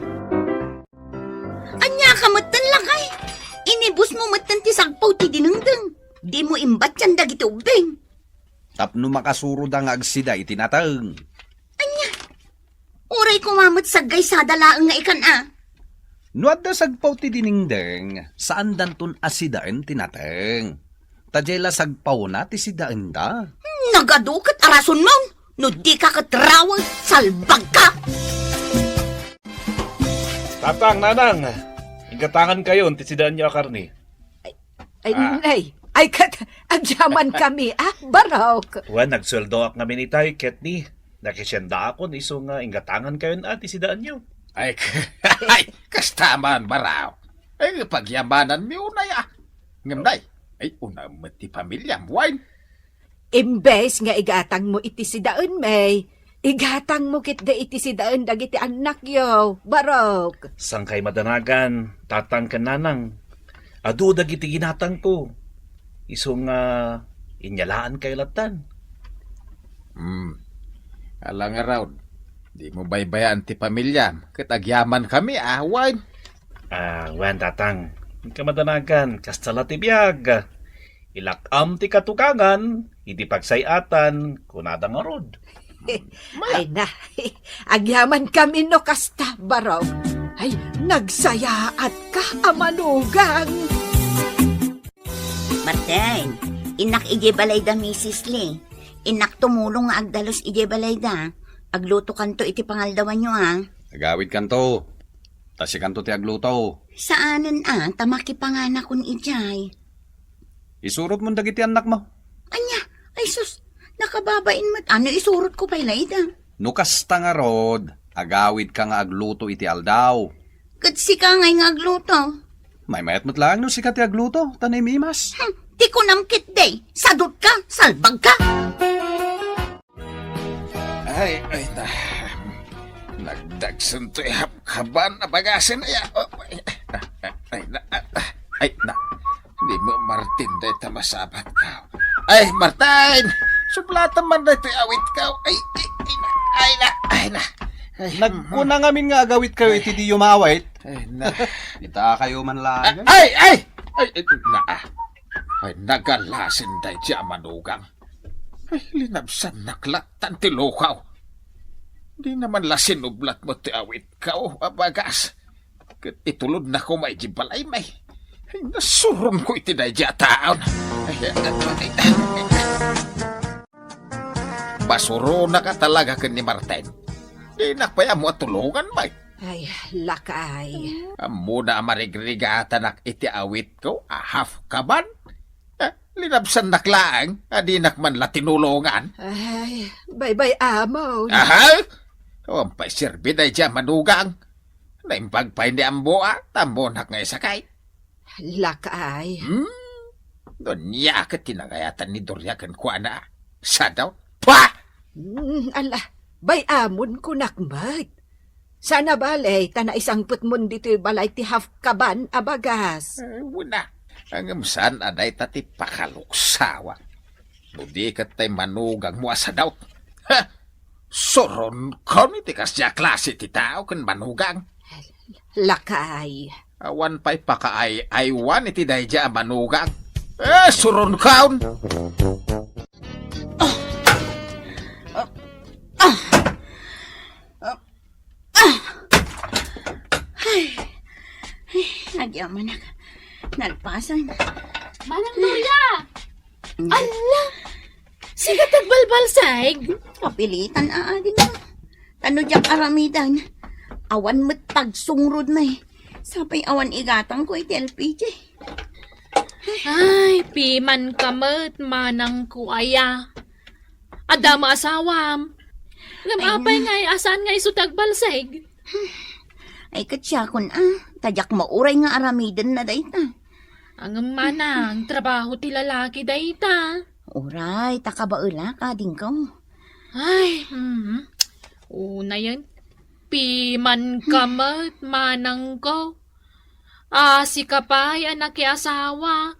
Ania ka metten, lakay? Inibusmo metten ti sagpaw ti dinengdeng. Dimo imbatian dagiti ubbing. Tapno makasuroda nga agsida iti nateng. Ania? Uray koma met saggaysada laeng nga ikan a. No adda sagpaw ti dinengdeng, saandanton a sidaen ti nateng. Ta diay la sagpawna ti sidaenda. Nagadu ket a rasonmon. No dika ket rawe, salbagka! Tatang, nanang, inggatangankayon ti sidaenyo a karne. Ay, Ah. Nay, ay, ket, agyaman kami, ah, barok. Wen, nagsueldoak ngamin itay, ket ni, nakisiendaakon isu nga inggatangankayon a ti sidaenyo. Ay, ay, kasta man, Baraw. Ay, pagyamananmi unay, a. Ngem, nay, ay, unam met ti pamiliam, wen? Imbes nga igatangmo iti sidaenmi, igatangmo ketdi iti sidaen dagiti annakyo, Barok. Sangkay madanagan, tatang ken nanang. Adu dagiti ginatangko. Isu nga inyalaankayo lattan. Hmm. Ala ngarud, dimo baybayaan ti pamiliam, ket agyamankami, a, wen? A, wen, tatang. Inka madanagan, kasta la ti biag. Ilak-am ti katugangan, iti pagsay-atan, kunada ngarud. Ay na, agyamankami no kasta, Barok. Ay, nagsayaatka a manugang. Martin, innak idiay balay da Misis Lee. Innak tumulong nga agdalus idiay balay da. Aglutokanto iti pangaldawanyo, a. Agawidkanto. Ta sikanto ti agluto. Saanen, a, ta makipanganakon idiay. Isurotmon dagiti annakmo. Ania? Ay sus, nakababain met. Ano isurotko pay la ida? No kasta ngarud, agawidka nga agluto iti aldaw. Ket sika ngay nga agluto? Maymayat met laeng no sika ti agluto, ta naimimas. Hmm, ti kunam ketdi, sadutka, salbagka. Ay, ay, na. Nagdagsento ti hapkaban a bagasen, aya. Oh, ay, ay, na. Ay, na. Ni Martin dayta masabatko. Ay, Martin! Sublatan man dayta awitko. Ay, ay, ay, na. Ay, na. Ay, na. Ay, nagkuna ngamin nga agawitkayo iti diyo maawit. Ay, na. Itakayo man laeng. Ay, ay! Ay, ay, na. Ay, nagalasin dayta a manugang. Ay, linabsannak lattan ti lukaw. Dina man la sinublat met ti awitko a bagas. Ket itulodna koma iti balaymi. Ay, nasuronko iti daydi a taon. Ay, ay, ay, ay. Basuronak a talaga ken ni Martin. Dinak pay ammo a tulongan, bay. Ay, lakay. Ammona a marigrigatanak iti awitko a half kaban. Eh, linabsannak laeng a dinak man la tinulongan. Ay, baybay-amon. Aha? Awan pay serbi daydi a manugang. Naimbag pay ni ammo a, ta ammonak nga isakay. Lakay. Hmm? No ania ket ti nangayatan ni Doria kenkuana? Sadaw? Pah! Hmm, ala, bay-amon kunak met. Saan a bale, ta naisangpetmon ditoy balay ti half kaban a bagas. Eh, wen a. Ngem saan a dayta ti pakaluksawa. No di ket tay manugangmo a sadaw. Ha! Suronkon iti kasdi a klase ti tao ken manugang. Lakay. Awan pay pakaay-aywan iti daydi a manugang. Eh, suronkon! Ah! Ay, ay, agyamanak. Nalpasan. Manang Doria! Ala! Sika ti agbalbalsig? Kapilitan a ading. Ta no diak aramidan, awan met pagsungrod na eh. Sapay awan igatangko iti L P G. Ay, pimanka met, manangko aya. Adda met asawam. Ngem apay nga, a saan nga isu ti agbalsig? Ay, ket siakon a, ta diak mauray nga aramidenna dayta. Ngem manang, trabaho ti lalaki dayta. Uray, ta kabaelak, adingko. Ay, mhm. Unayen, pimanka met, manangko. A, sika pay a nakiasawa,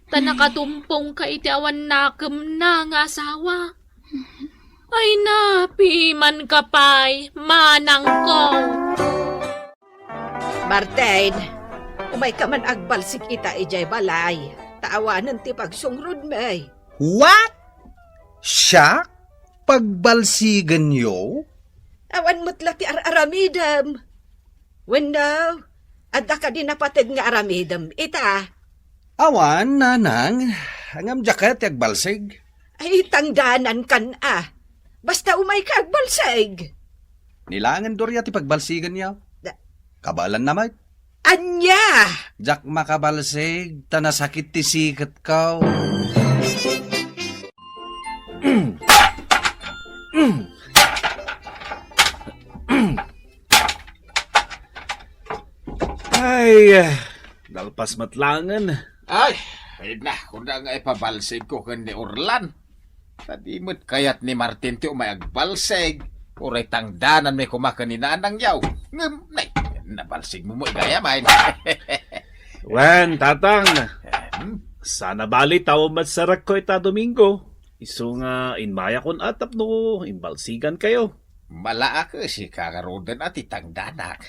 ta nakatumpongka iti awan nakemna nga asawa. Ay na, pimanka pay, manangko. Martin, umayka man agbalsig ita idiay balay, ta awanen ti pagsungrodmi. What? Siak? Pagbalsigenyo? Awan met la ti ar-aramidem. Wenno, adda kadi napated nga aramidem ita? Awan, nanang. Ngem diak kayat ti agbalsig. Ay, tangdanankan a. Basta umayka agbalsig. Ni laengen Doria ti pagbalsigenyo. Da- Kabaelanna met. Ania? Diak makabalsig, ta nasakit ti siketko. Ay, nalpas met laengen. Ay, ay na, kuna nga ipabalsigko ken ni Orlan. Ta di met kayat ni Martin ti umay agbalsig. Uray tangdananmi koma ken ni Nanang Yaw. Ngem, nay, nabalsigmo met gayam, ay. Wen, Tatang, Hmm? sana bali tawen met sarekko ita Domingo. Isu nga immayakon a tapno imbalsigankayo. Malaak, sika ngaruden a ti tangdanak.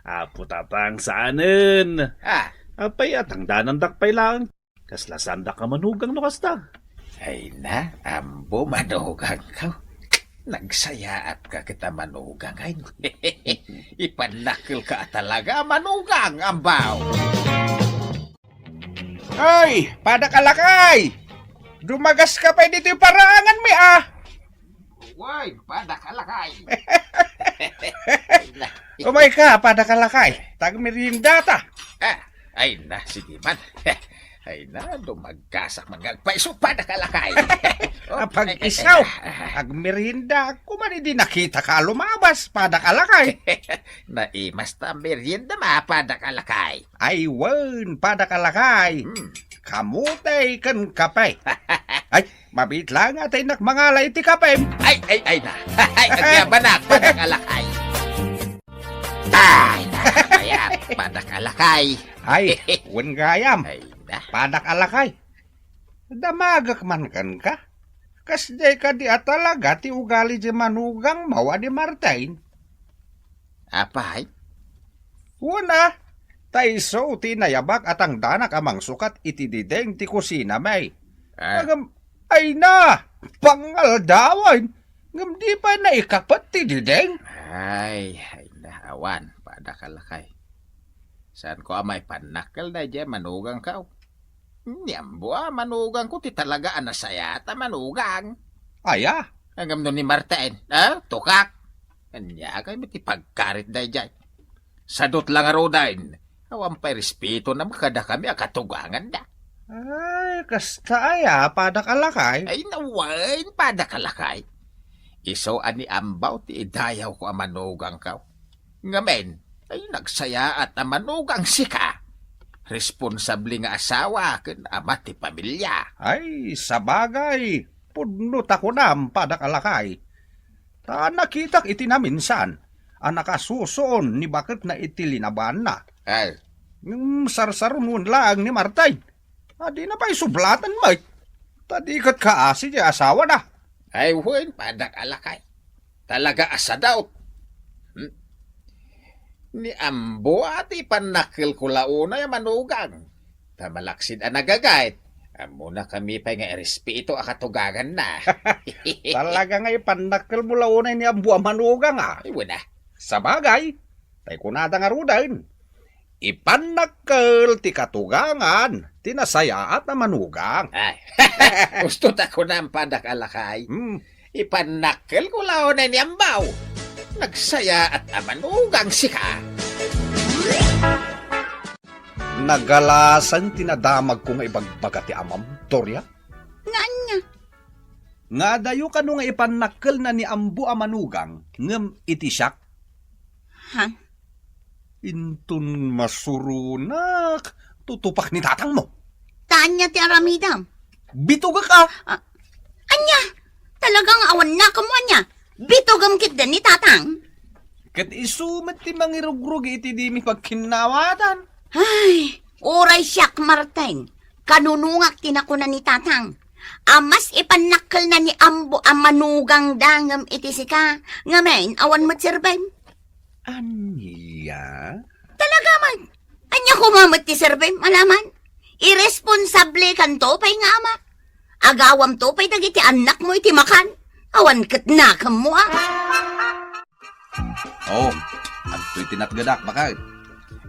Apo, Tatang, saanen. Ah. Apay a tangdanandak pay laeng. Kasla saandak a manugang no kasta. Ay na, ammo manugangko. Nagsayaatka ket a manugang, ay. Ipannakkelka a talaga a manugang, ambaw. Ay, padak a lakay! Dumagaska pay ditoy paraanganmi, ah! Wen, padak a lakay. Umayka, padak a lakay. Ta agmeriendata. Ah, ay na, sige man. Ay na, dumagasak man nga agpaiso, padak a lakay. Oh, Apag-isaw, ay, ay, ay. Agmerienda. Kuman idi nakitaka a lumabas, padak a lakay. Naimasta a meriendam, padak a lakay. Ay, wen, padak a lakay. Hmm. Kamote ken kape. Ay, mabiit laeng a ta innak mangala iti kapem. Ay, ay, ay na. Ay, agyabanak, padak a lakay. Ay, na, kaya, padak a lakay. Ay, wen gayam. Ay, na. Padak a lakay. Damagek man kenka. Kasdiay kadi a talaga ti ugali di manugangmo a ni Martin? Apay? Wen a, ta isu ti inayabak a tangdanak a mangsukat iti diding ti kusinami. Ah. Ngem, ay na, pangaldawen, ngem di pay naikapet ti diding. Ay, ay na, awan, padak a lakay. Saanko a maipannakkel daydiay manugangko. Ni ammo a manugangko ti talaga a nasayaat a manugang. Aya? Ngem no ni Martin, ah, tukak. Ania kay ti pagkarit daydiay? Sadut la ngaruden, awan pay respetonam kadakami a katuganganda. Ay, kasta aya, padak a lakay? Ay, na wen, padak a lakay. Isu a ni ammo ti idayawko a manugangko. Ngamin, ay nagsayaat a manugang sika. Responsable nga asawa ken ama ti pamilia. Ay, sabagay, pudno ta kunam, padak a lakay. Ta nakitak iti naminsan a nakasusuon ni baketna iti linabanna. Ay. Ngem sarsarunon laeng ni Martin. A, dina pay sublatan met. Ta di ket kaasi ti asawana. Ay, wen, padak a lakay. Talaga a sadut. Hmm. Ni ammo a ti ipannakkelko la unay a manugang. Ta malaksid a nagagayt, ammona kami pay nga irespeto a katuganganna. Talaga nga ipannakkelmo la unay ni ammo a manugang, a. Ay, wen a. Sabagay, tay kunada ngaruden, ipannakkel ti katugangan ti nasayaat a manugang. Ay, gusto ta kunam, padak a lakay. Hmm. Ipannakkelko la unay ni ammo. Nagsayaat a manugang sika. Nagalasan ti nadamagko nga ibagbaga ti amam, Doria. Nga ania? Nga adayo kano nga ipannakkelna ni ammo a manugang, ngem iti siak. Ha? Inton masuronak, tutupak ni tatangmo. Ta ania ti aramidem? Bitugek a. Ah, ania? Talaga nga awan nakem mo ania? Bitugem ketdi ni tatang? Ket isu met ti mangirugrog iti dimi pagkinnawatan. Ay, uray siak, Martin. Kanunungak ti nakuna ni tatang. A mas ipannakkelna ni ammo a manugangda ngem iti sika. Ngamin, awan met serbem. Ania? Talaga man. Ania koma met ti serbem, alaman? Iresponsablekanto pay nga ama. Agawamto pay dagiti annakmo iti makan. Awan ket nakemmo, a. Oh, adtoy ti natgedak, baket.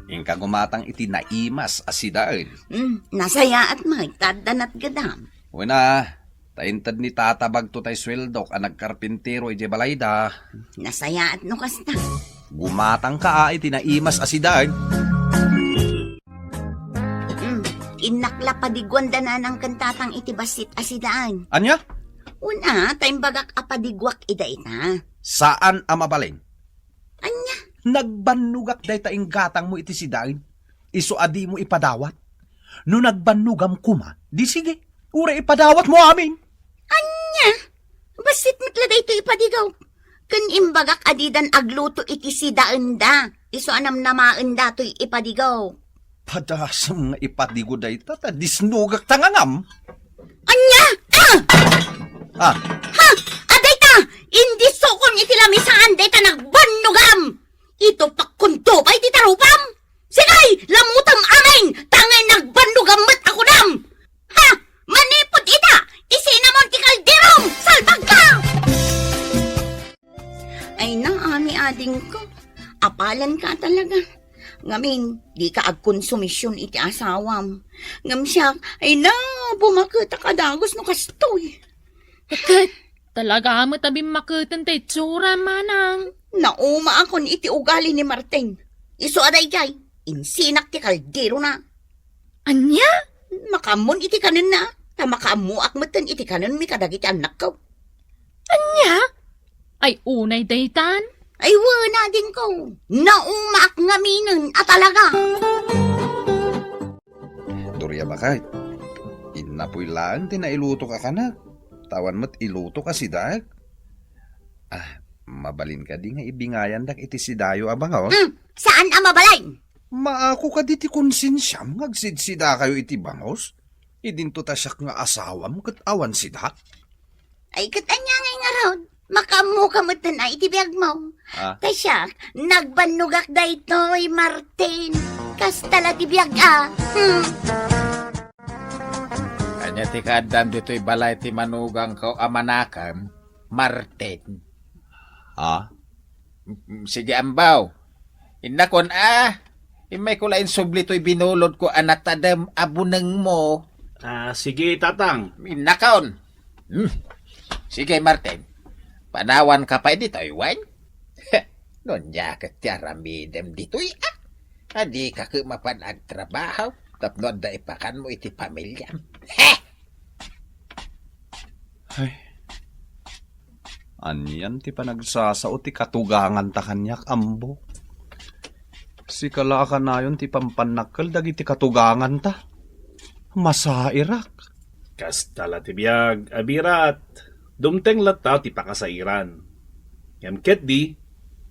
Inka gumatang iti naimas a sidaen. Hmm, nasayaat met ta adda natgedam. Wen a, ta inted ni tata bagto tay sueldok a nagkarpintero idiay balayda. Nasayaat no kasta. Gumatangka a iti naimas a sidaen. Hmm, innak la padiguan da nanang ken tatang iti bassit a sidaen. Ania? Wen a, ta imbagak a padiguak ida ita. Saan a mabalin. Ania? Nagbannogak dayta inggatangmo iti sidaen, isu a dimo ipadawat. No nagbannogam koma, di sige, uray ipadawatmo amin. Ania? Bassit met la daytoy ipadigaw. Ken imbagak a didan agluto iti sidaenda, isu a namnamaen datoy ipadigaw. Padasem nga ipadigo dayta, ta disnogak ta ngangam. Ania? Ah! Ah! Ha? Adayta! Indisukon iti lamisaan dayta nagbannogam! Itupakkon to pay ti tarupam! Sige, lamutem amin! Tangay nagbannogam met a kunam! Ha? Manipud ita, isinamon ti kalderom! Salbagka! Ay na, ani adingko. Apalan ka talaga. Ngamin, di ka agkonsumision iti asawam. Ngem siak, ay na, bumaket a kadagus no kastoy. Ket, talaga met a bimmaketen ti itsura, manang. Naumaakon iti ugali ni Martin. Isu a daydiay, insinak ti kalderona. Ania? Makaammon iti kanenna, ta makaammoak metten iti kanenmi kadagiti annakko. Ania? Ay, unay daytan? Ay, wen, adingko. Naumaak ngaminen a talaga. Doria, baket, innapoy laeng ti nailutok a kanek. Awan met ilutok a sidaek. Ah, mabalin kadi nga ibingayandak iti sidayo a bangaw? Hmm, saan a mabalin? Maako kadi ti konsensiam nga agsidsidakayo iti bangus? Idinto ta siak nga asawam ket awan sidak? Ay, ket ania ngay ngarud? Makaammoka metten a iti biagmo. Ah. Ta siak, nagbannogak daytoy, Martin. Kasta la ti biag, a. Hmm. Ania ti kaaddam ditoy balay ti manugangko a manakem, Martin? Ha? Mm, sige, ambaw. Innakon, a. Immayko la insubli toy binulodko a natadem a bunengmo. Ah, sige, Tatang. Innakon. Hmm. Sige, Martin. Panawanka pay ditoy, wen? No ania ket ti aramidem ditoy, a? Adika ket mapan agtrabaho tapno adda ipakanmo iti pamiliam. He! Ay. Anian ti panagsasao ti katuganganta kaniak, ambo? Sika la a kanayon ti pampannakkel dagiti katuganganta. Masairak. Kasta la ti biag, a birat. Dumteng latta ti pakasairan. Ngem ketdi,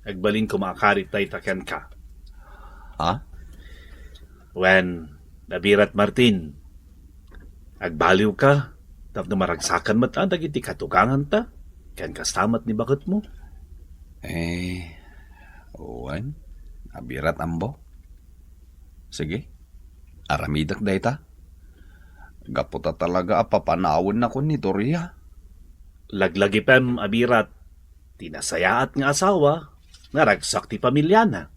agbalin koma a karit dayta kenka. Ha? Wen, a birat, Martin, agbaliwka tapno maragsakan met a dagiti katuganganta ken kasta met ni baketmo. Eh, wen, a birat, ambo. Sige, aramidek dayta. Gapu ta talaga a papanawennakon ni Doria. Laglagipem a birat, ti nasayaat nga asawa, naragsak ti pamiliana.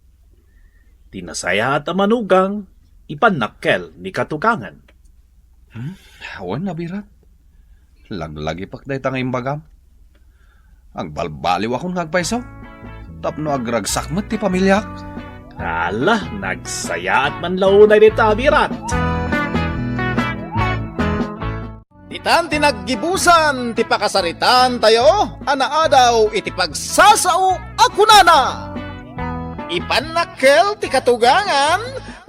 Ti nasayaat a manugang, ipannakkel ni katugangan. Hmm? Wen, a birat. Laglagipek dayta nga imbagam. Agbalbaliwakon nga agpayso tapno agragsak met ti pamiliak. Ala, nagsayaat man la unay dayta a birat. Ditan ti naggibusan ti pakasaritaan tayo a naadaw iti pagsasao a kunana, ipannakkel ti katugangan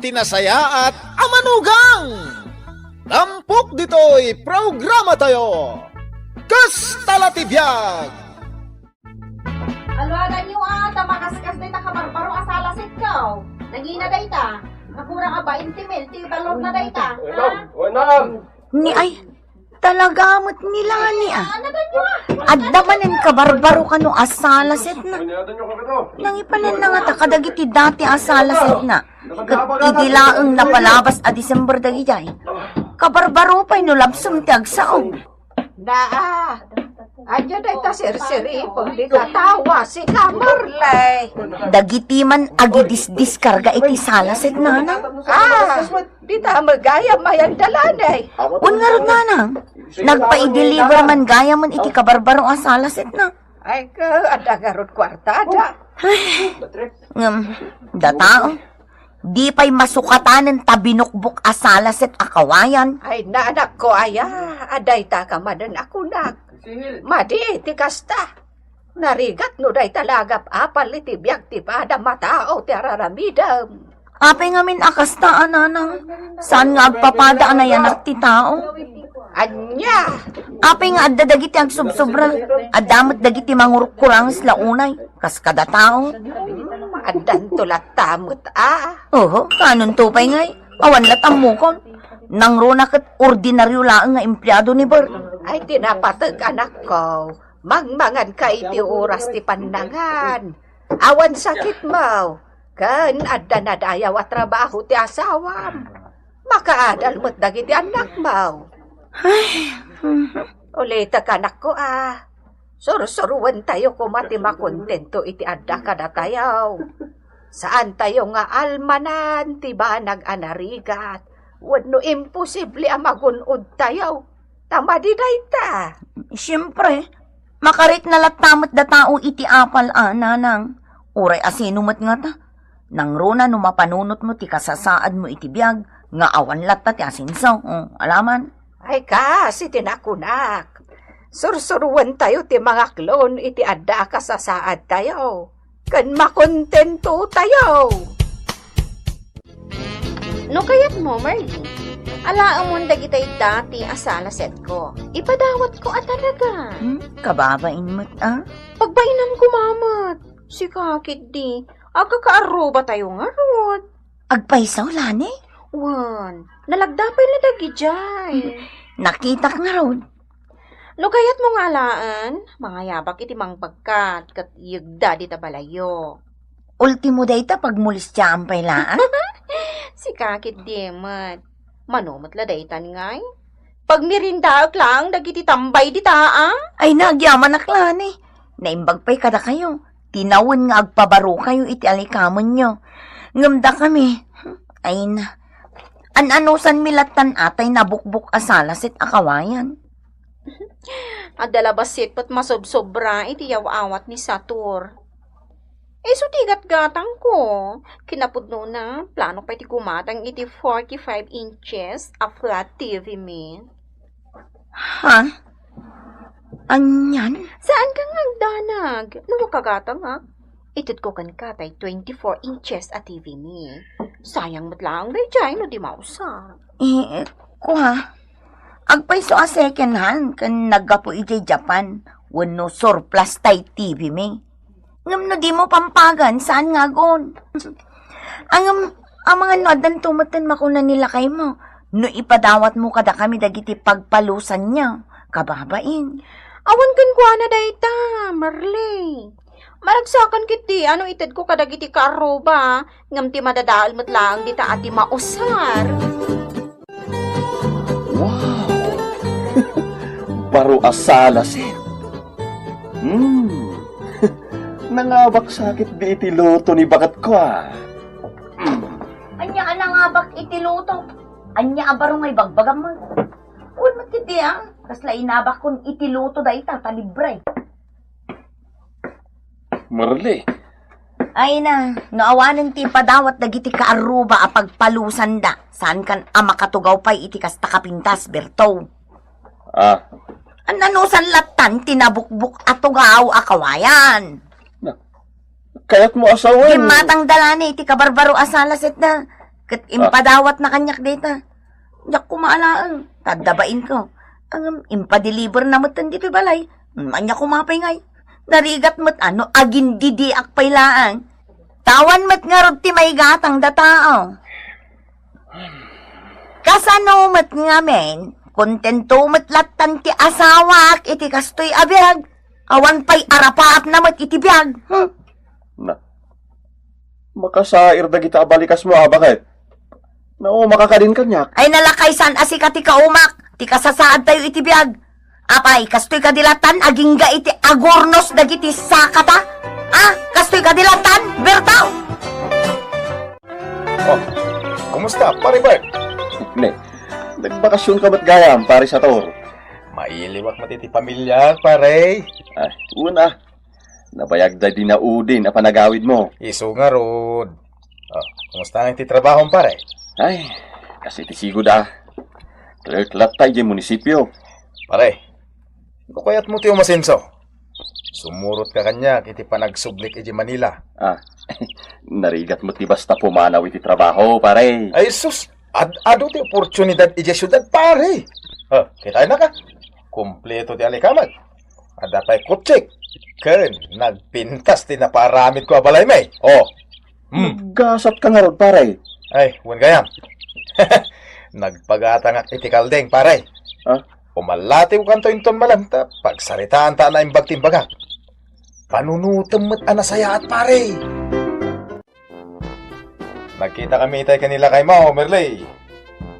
ti nasayaat a manugang. Tampok ditoy programa tayo. Kasta la ti biag! Aluadanyo a, ta makaskas dayta kabarbaro a salasetko. Nangina dayta. Nakurang a bainte mil ti balor na dayta. Wenam, wenam. Ni ay, talaga met ni Lani, a. Aluadanyo a. Adda manen kabarbaro kano a salasetna. Nangipanan na ngata kadagiti dati a salasetna. Ket idi laeng napalabas a December dagijay, kabarbaro pay no labsem ti agsao. Naa, ania dayta sirsiripem dita tawa, sika, Merle? Dagiti man agidisdiskarga iti salasetna, nanang. Ah, dita met gayam mayan da, Lani. Wen ngarud, nanang, nagpa-i-deliver man gayamen iti kabarbaro a salasetna. Ay, ka, adda ngarud kuartada. Ay, ngem, dataw, di pay masukatanen ta binukbok a salaset a kawayan. Ay, nanakko aya, adda dayta kamanen a kunak. Madi ti kasta. Narigat no dayta la agap-apal iti biag ti padam a tao ti araramidem. Apay ngamin a kasta, a nanang? Saan nga agpapada a nayanak ti tao? Ania? Apay nga adda dagiti agsubsobra? Adda met dagiti mangurkuranges la unay, kas kada tao. Addanto latta met a. Oho, kanonto pay ngay? Awan la tammukon. Nangruna ket ordinario laeng nga empleado ni Bert. Ay, ti napateg, anakko. Mangmanganka iti oras ti pannangan. Awan sakitmo. Ken adda nadayaw a trabaho ti asawam. Makaadal met dagiti annakmo. Ay, mhm. Ulitek, anakko, a. Sursuruentayo koma ti makontento iti adda kadatayo. Saantayo nga almanan ti banag a narigat wenno imposible a magun-odtayo. Ta madi dayta. Siempre, makarikna latta met da tao iti apal a, nanang. Uray asino met ngata. Nangruna no mapanunotmo ti kasasaadmo iti biag nga awan latta ti asenso. O, alaman. Ay, kas iti nakunak. Sursuruentayo ti mangaklon iti adda a kasasaadtayo. Ken makontentotayo. No kayatmo, Marlene, alaemon dagitay dati a salasetko. Ipadawatko a talaga. Hmm, kababain met, a? Pagbainam koma met. Sika ketdi, agkakaarrubatayo ngarud. Agpayso, Lani? Wen, nalagda pay la dagidiay. Nakitak ngarud. No kayatmo nga alaen, mangayabak iti mangbagkat ket yegda dita balayyo. Ultimo dayta, pagmolestiaan pay laeng. Sika ketdi met. Mano met la daytan ngay? Pagmirindaek laeng dagiti tambay dita, a? Ay, nagyamanak, Lani. Naimbag pay kadakayo. Tinawen nga agpabarokayo iti alikamenyo. Ngem dakami, ay na. An-anusanmi lattan atay nabukbok a salaset a kawayan. Adda la bassit met masobsobra iti yaw-awat ni Satur. Isu ti gatgatangko. Kinapudnona, planok pay ti gumatang iti forty-five inches a flat T V mi. Ha? Anian? Saanka nga agdanag? No makagatangak, itedko kenka tay twenty-four inches a T V mi. Sayang met laeng daydiay no di mausar. Eh, kua, agpayso a second hand ken naggapu idiay Japan wenno surplus tay T V mi. Ngem no dimo pampagan, saan nga agun? Ngem, amangan no addanto metten makuna ni lakaymo, no ipadawatmo kadakami dagiti pagpalusanyo, kababain. Awan kenkuana dayta, Marley. Maragsakan ketdi a no itedko kadagiti kaarruba, ngem ti madadael met laeng dita a di mausar. Wow! Baro a salaset. Hmm. Nangabak sa ketdi iti luto ni baketko, a. Hmm. Ania a nangabak iti luto? Ania a baro nga ibagbagam? Wen met ketdi, a. Kasla inabakkon iti luto dayta ta libre. Marley. Ay na, no awanen ti ipadawat dagiti kaarruba a pagpalusanda, saankan a makatugaw pay iti kasta kapintas, Berto. Ah. An-anusan lattan ti nabukbok a tugaw a kawayan? Na, kayatmo a sawen? Gimmatang da la ni iti kabarbaro a salasetda. Ket ah, ipadawatna kaniak dayta. Diak koma alaen, ta adda bainko. Ngem impadeliverna metten ditoy balay. Ania koma pay ngay? Narigat met a no agindidiak pay laeng. Awan met ngarud ti maigatang da tao. Kasano met ngamin, kontento met lattan ti asawak iti kastoy a biag. Awan pay arapaatna met iti biag. Hmm. Na, makasair dagita a balikasmo a baket. Naumak kadin kaniak. Ay, nalakaysan a sika ti kaumak, ti kasasaadtayo iti biag. Apay, kastoy kadi lattan agingga iti agurnos dagiti sakata? Ah, kastoy kadi lattan, Berto? Oh, kumusta, Pare Bert? Ne, nagbakasionka met gayam, Pare Sator. Mailiwak met iti pamiliak, pare. Ay, una. Nabayagda di naudin a panagawidmo. Isu ngarud. Oh, kumusta nga iti trabahom, pare? Ay, kas iti sigud a. Clerk latta idiay munisipio. Pare, no kayatmo ti umasenso, Sumurotka kaniak iti panagsublik idiay Manila. Ah, narigat met ti basta pumanaw iti trabaho, pare. Ay sus, ad-adu ti oportunidad idiay siudad, pare. Ah, kitaennak. Kompleto ti alikamak. Adda pay kotsek. Ken nagpintas ti napaaramidko a balay, may. Oh. Hmm. Gasat ka ngarud, pare. Ay, wen gayam. Nagpagatangak iti kaldeng, pare. Ha? Umallatiwkanto inton malam ta pagsaritaanta a naimbag ti imbagak. Panunotem met a nasayaat, pare. Nagkitakami itay ken ni lakaymo, Merle.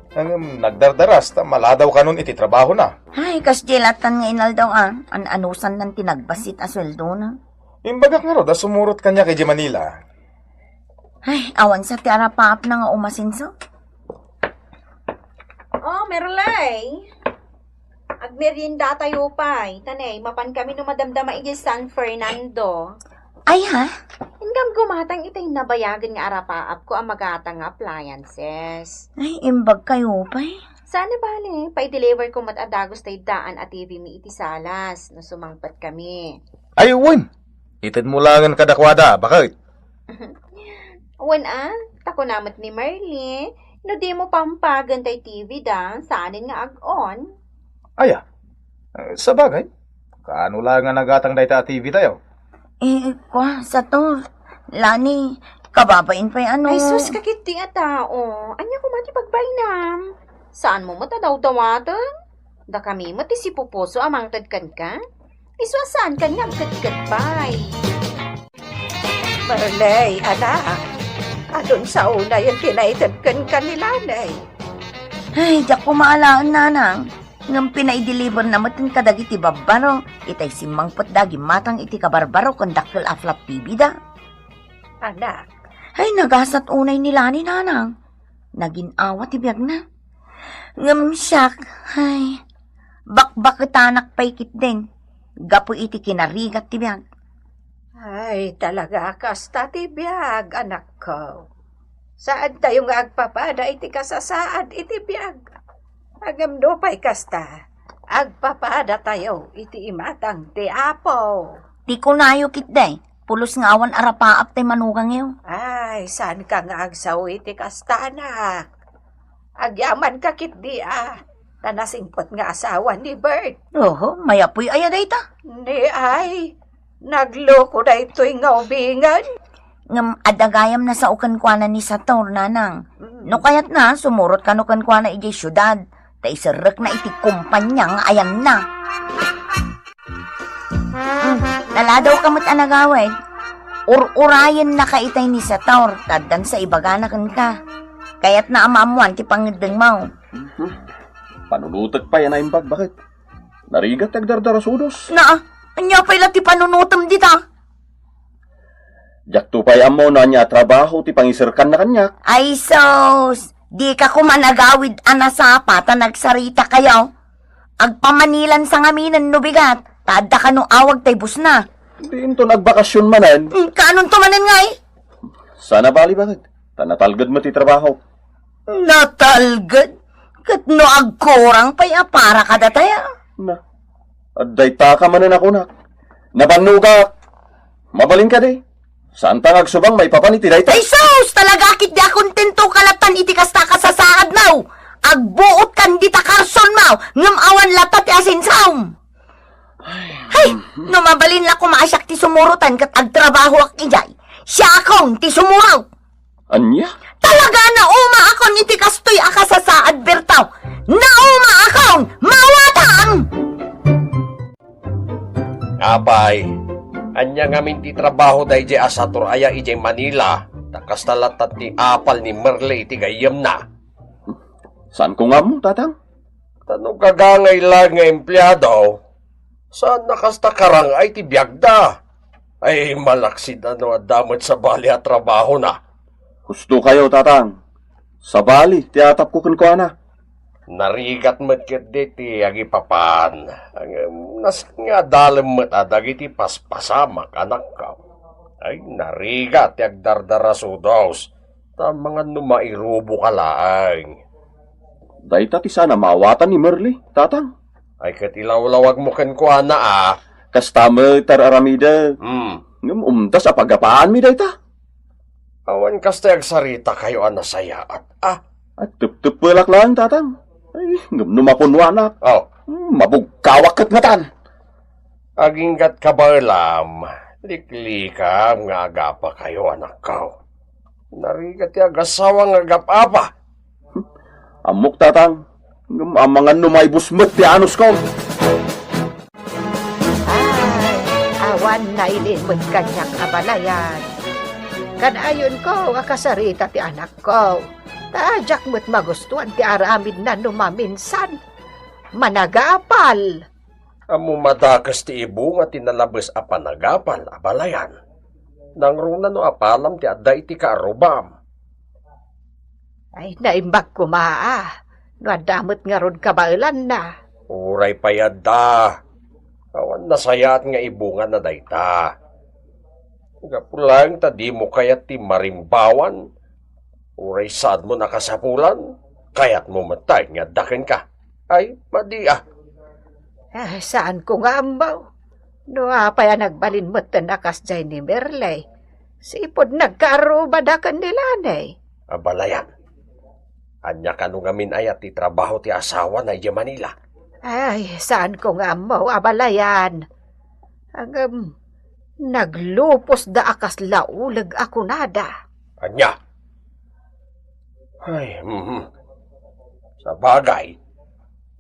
Ngem nagdardaras ta maladaw kanon iti trabahona. Ay, kasdiay lattan nga inaldaw a, an-anusannan ti nagbassit a sueldona. Imbagak ngarud a sumurot kaniak idiay Manila. Ay, awan sa ti arapaapna nga umasenso. Oh, Merle. Agmeriendatayo pay, ta ne, mapankami no madamdama idiay San Fernando. Ay, ha? Inggam gumatang itay nabayagen nga arapaapko a magatang nga appliances. Ay, imbagkayo pay. Saan a bale, paideliveko met a dagus tay daan a T V mi iti salas, no sumangpetkami. Ay, wen. Itedmo laengen kadakuada, baket. Wen a, ta kuna met ni Merle, no dimo pampagen tay T V da, saanen nga ag-on. Aya, eh, sabagay, kaano laeng a nagatang dayta a T V tayo? Eh, kwa, sato, Lani, kababain pay ano. Ay, sus, kakit ti a tao. Ania koma ti pagbainam? Saanmo met a dawdawaten? Dakami met ti sipupuso a mangted kenka? Isu a saankan nga agkedked pay. Merle, anak, adun sa unayen ti naited kenka ni Lani. Ay, diak koma alaen, nanang. Ngem pinaideliverna met kadagiti babbaro, itay simmangpetda a gimmatang iti kabarbaro ken dakkel a flat T V da. Anak. Ay, nagasat unay ni Lani, nanang. Nagin-awa ti biagna. Ngem siak, ay, bakbaketanak pay ketdin, gapu iti kinarigat ti biag. Ay, talaga, kasta ti biag, anakko. Saantayo nga agpapada iti kasasaad iti biag. Ngem nupay kasta, agpapadatayo iti imatang ti Apo. Ti kunayo ketdi, pulos nga awan arapaap tay manugangyo. Ay, saanka nga agsao iti kasta, anak. Agyamanka ketdi a, ta nasingpet nga asawa ni Bert. Oho, mayapoy aya dayta? Ni ay, nagloko daytoy nga ubingen. Ngem adda gayam nasao kenkuana ni Sator, nanang. Mm. No kayatna, sumurot kano kenkuana idiay siudad, ta iserrekna iti kompania nga ayanna. Mm, naladawka met a nagawid. Ur-urayennaka itay ni Sator, ta addan sa ibagana kenka. Kayatna a maammoan ti pangngeddengmo. Mhm. Panunotek pay a naimbag, baket. Narigat ti agdardarasudos. Na, ania pay la ti panunotem dita? Diakto pay ammo no ania a trabaho ti pangiserkanna kaniak. Ay sus, dika koma nagawid a nasapa ta nagsaritakayo. Agpamanilan sa ngaminen no bigat, ta adda kano awag tay busna. Di inton agbakasyon manen. Hmm, kaanonto manen ngay? Saan a bali, baket. Ta natalged met ti trabaho. Natalged? Ket no agkurang pay a para kadatayo? Na, adda itaka manen a kunak. Nabannogak. Mabalin kadi? Saanta nga agsubang maipapan iti dayta? Ay sus! Talaga ketdi a kontento ka latan iti kasta a kasasaadmo. Agbuot kan dita karsonmo, ngem awan latta ti asensom. Ay, no mabalin la koma a siak ti sumurotan ket agtrabahoak idiay, siakon ti sumurot. Ania? Talaga, nauma akon iti kastoy a kasasaad, Berto. Nauma akon! Mawatang! Apay, ania ngamin ti trabaho daydiay a Sator aya idiay Manila, ta kasta latta ti apal ni Merle iti gayyemna. Saanko nga ammo, Tatang. Ta no gagangay laeng nga empleado, saanna kasta karang-ay ti biagda. Ay, malaksid a no adda met sabali a trabahona. Husto kayo, Tatang. Sabali ti atapko kenkuana. Narigat met ketdi ti agipapan. Ngem nasken nga adalem met a dagiti paspasamak, anakko. Ay, narigat ti agdardarasudos. Ta mangan no mairuboka laeng. Dayta ti saan a mawatan ni Merle, Tatang. Ay, ket ilawlawagmo kenkuana a, Kasta met ti ar-aramidek. Hmm. Ngem umdas a pagapaanmi dayta. Awan kasta agsaritakayo a nasayaat, a? Agtepteppelak laeng, tatang. Ay, ngem no mapunnoanak, oh, hmm, mabugkawak ket ngatan. Aginggat kabaelam, liklikam nga agapakayo, anakko. Narigat ti agasawa nga agap-apa. Ammok, tatang, ngem amangan no maibus met ti anusko. Ay, awan nailin met kaniak a balayan. Kanayon ko a kasarita ti anakko. Ta diak met magustuan ti aramidna no maminsan. Managapal. Ammom a dakes ti ibunga ti nalabes a panagapal a balayan. Nangruna no apalam ti adda iti kaarrubam. Ay, naimbag koma, a, no adda met ngarud kabaelanna. Uray pay adda. Awan nasayaat nga ibungana dayta. Gapu laeng ta dimo kayat ti marimbawan. Uray saanmon a kasapulan, kayatmo met nga adda kenka. Ay, madi, a. Ah, saanko nga ammo. No apay a nagbalin metten a kasdiay ni Merle, sipud nagkaarrubada ken ni Laney. Abalayan. Ania kano ngamin aya ti trabaho ti asawana idiay Manila? Ay, saanko nga ammo, abalayan. Ngem, naglupos da a kasla uleg a kunada. Ania? Ay, mhm. Sabagay,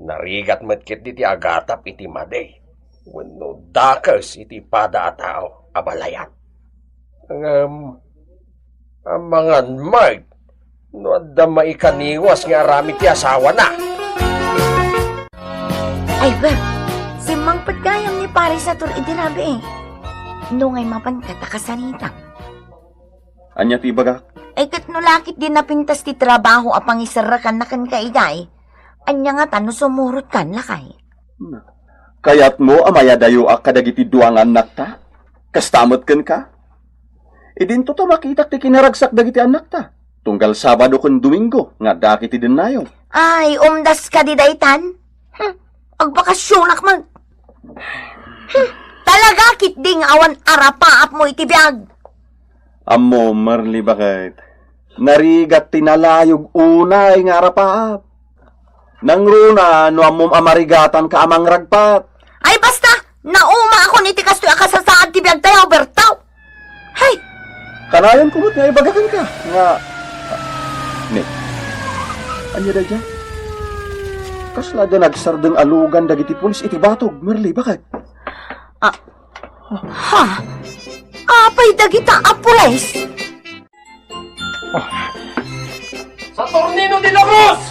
narigat met ketdi ti agatap iti madi wenno dakes iti pada a tao, abalayan. Ngem, amangan met no adda maikaniwas nga aramid ti asawana. Ay, Bert, simmangpet gayam ni Pare Sator idi rabii. No ngay mapanka ta kasaritam. Ania ti ibagak? Ay, ket no laketdi napintas ti trabaho a pangiserrekanna kenka idiay, ania ngata no sumurotkan, lakay? Kayatmo a mayadayoak kadagiti dua nga annakta? Kasta met kenka? Idinto ta makitak ti kinaragsak dagiti annakta. Tunggal Sabado ken Domingo nga addaak iti dennayo. Ay, umdas kadi daytan? Hmm, agbakasionak man. Hmm, talaga ketdi nga awan arapaapmo iti biag. Ammom, Merle, baket. Narigat ti nalayog unay nga arapaap. Nangruna no ammom a marigatanka a mangragpat. Ay, basta! Naumaakon iti kastoy a kasasaad ti biagtayo, Berto! Hay! Kanayon ko met nga ibaga kenka nga, ah, ne. Ania daydiay? Kasla adda nagsardeng a lugan dagiti pulis iti batog, Merle, baket? Ah, ha? Apay dagita a pulis? Saturnino de la Cruz!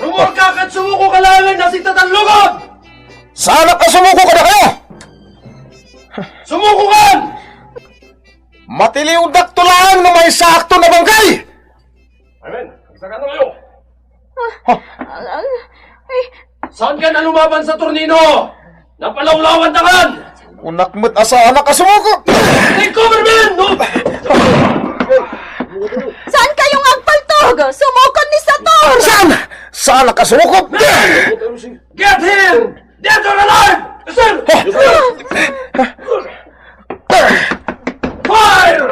Rumorka ket sumukoka laengen a sitatallogon! Saanak a sumuko kadakayo! Sumukokan! Matiliwdakto laeng no maysaakto a bangkay! Amen. Agsakano kayo? Ah, ah, ay. Saankan a lumaban, Saturnino? Napalawlawantakan! Kunak met a saanak a sumuko! Take cover, men! No! Saan kayong agpaltog? Sumukot ni Sator! Saan? Saanak a sumuko? Get him! Dead or alive! Sir! Fire!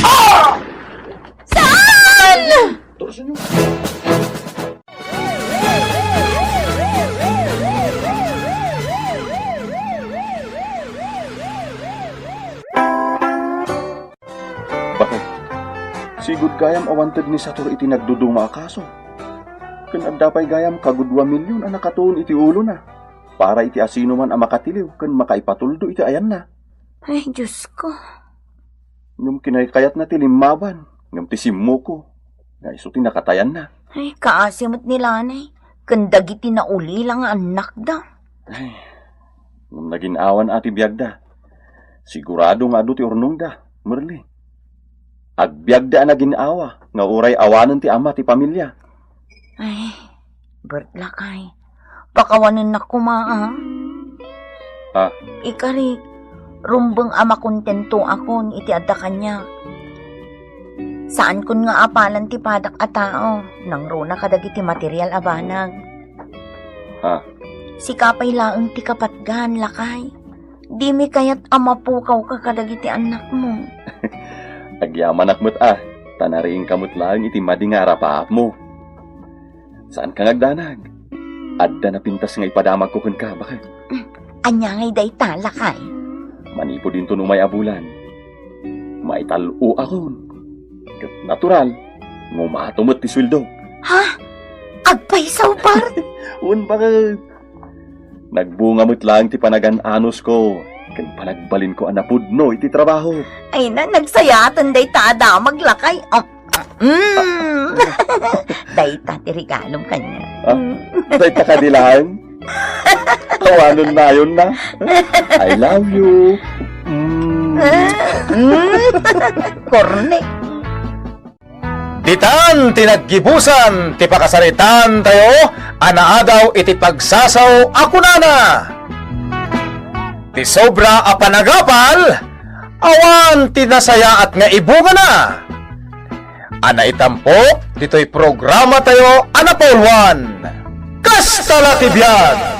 Ah! Saan? Baket, sigud gayam a wanted ni Sator iti nagduduma a kaso. Ken adda pay gayam kagudua milyon a nakatuon iti ulona para iti asinoman a makatiliw ken makaipatuldo iti ayanna. Ay, Diosko. Ngem kinaykayatna ti limmaban, ngem ti simmuko, nga isu ti nakatayanna. Ay, kaasi met ni Lanay, ken dagiti naulila nga annakda. Ay, ngem nagin-awan a ti biagda. Sigurado nga adu ti urnongda, Merle. Agbiagda a nagin-awa nga uray awanen ti ama ti pamilia. Ay, Bert lakay, pakawanennak koma, a. Ha? Ikarik, rumbeng a makontentoakon iti adda kaniak. Saankon nga apalan ti padak a tao, nangruna kadagiti material a banag. Ha? Sika pay laeng ti kapatgan, lakay. Dimi kayat a mapukawka kadagiti annakmo. Agyamanak met a, ta nariingka met laeng iti madi nga arapaapmo. Saanka nga agdanag. Adda napintas nga ipadamagko kenka, baket. Ania ngay dayta, lakay? Manipud inton umay a bulan, maital-oakon. Ket natural, nga umato met ti sueldo. Ha? Agpayso, Bart? Wen, baket. Nagbunga met laeng ti panagan-anusko ken panagbalinko a napudno iti trabaho. Ay na, nagsayaaten dayta a damag, lakay. Oh, mm. Dayta ti regalom kaniak. Ah, mm. Dayta kadi laeng? Awanen nayon na. I love you. Mm. Mm. Korne. Ditan ti naggibusan ti pakasaritaan tayo a naadaw iti pagsasao a kunana, ti sobra a panagapal, awan ti nasayaat nga ibungana. A naitampok ditoy programa tayo a napauluan, Kasta la ti Biag!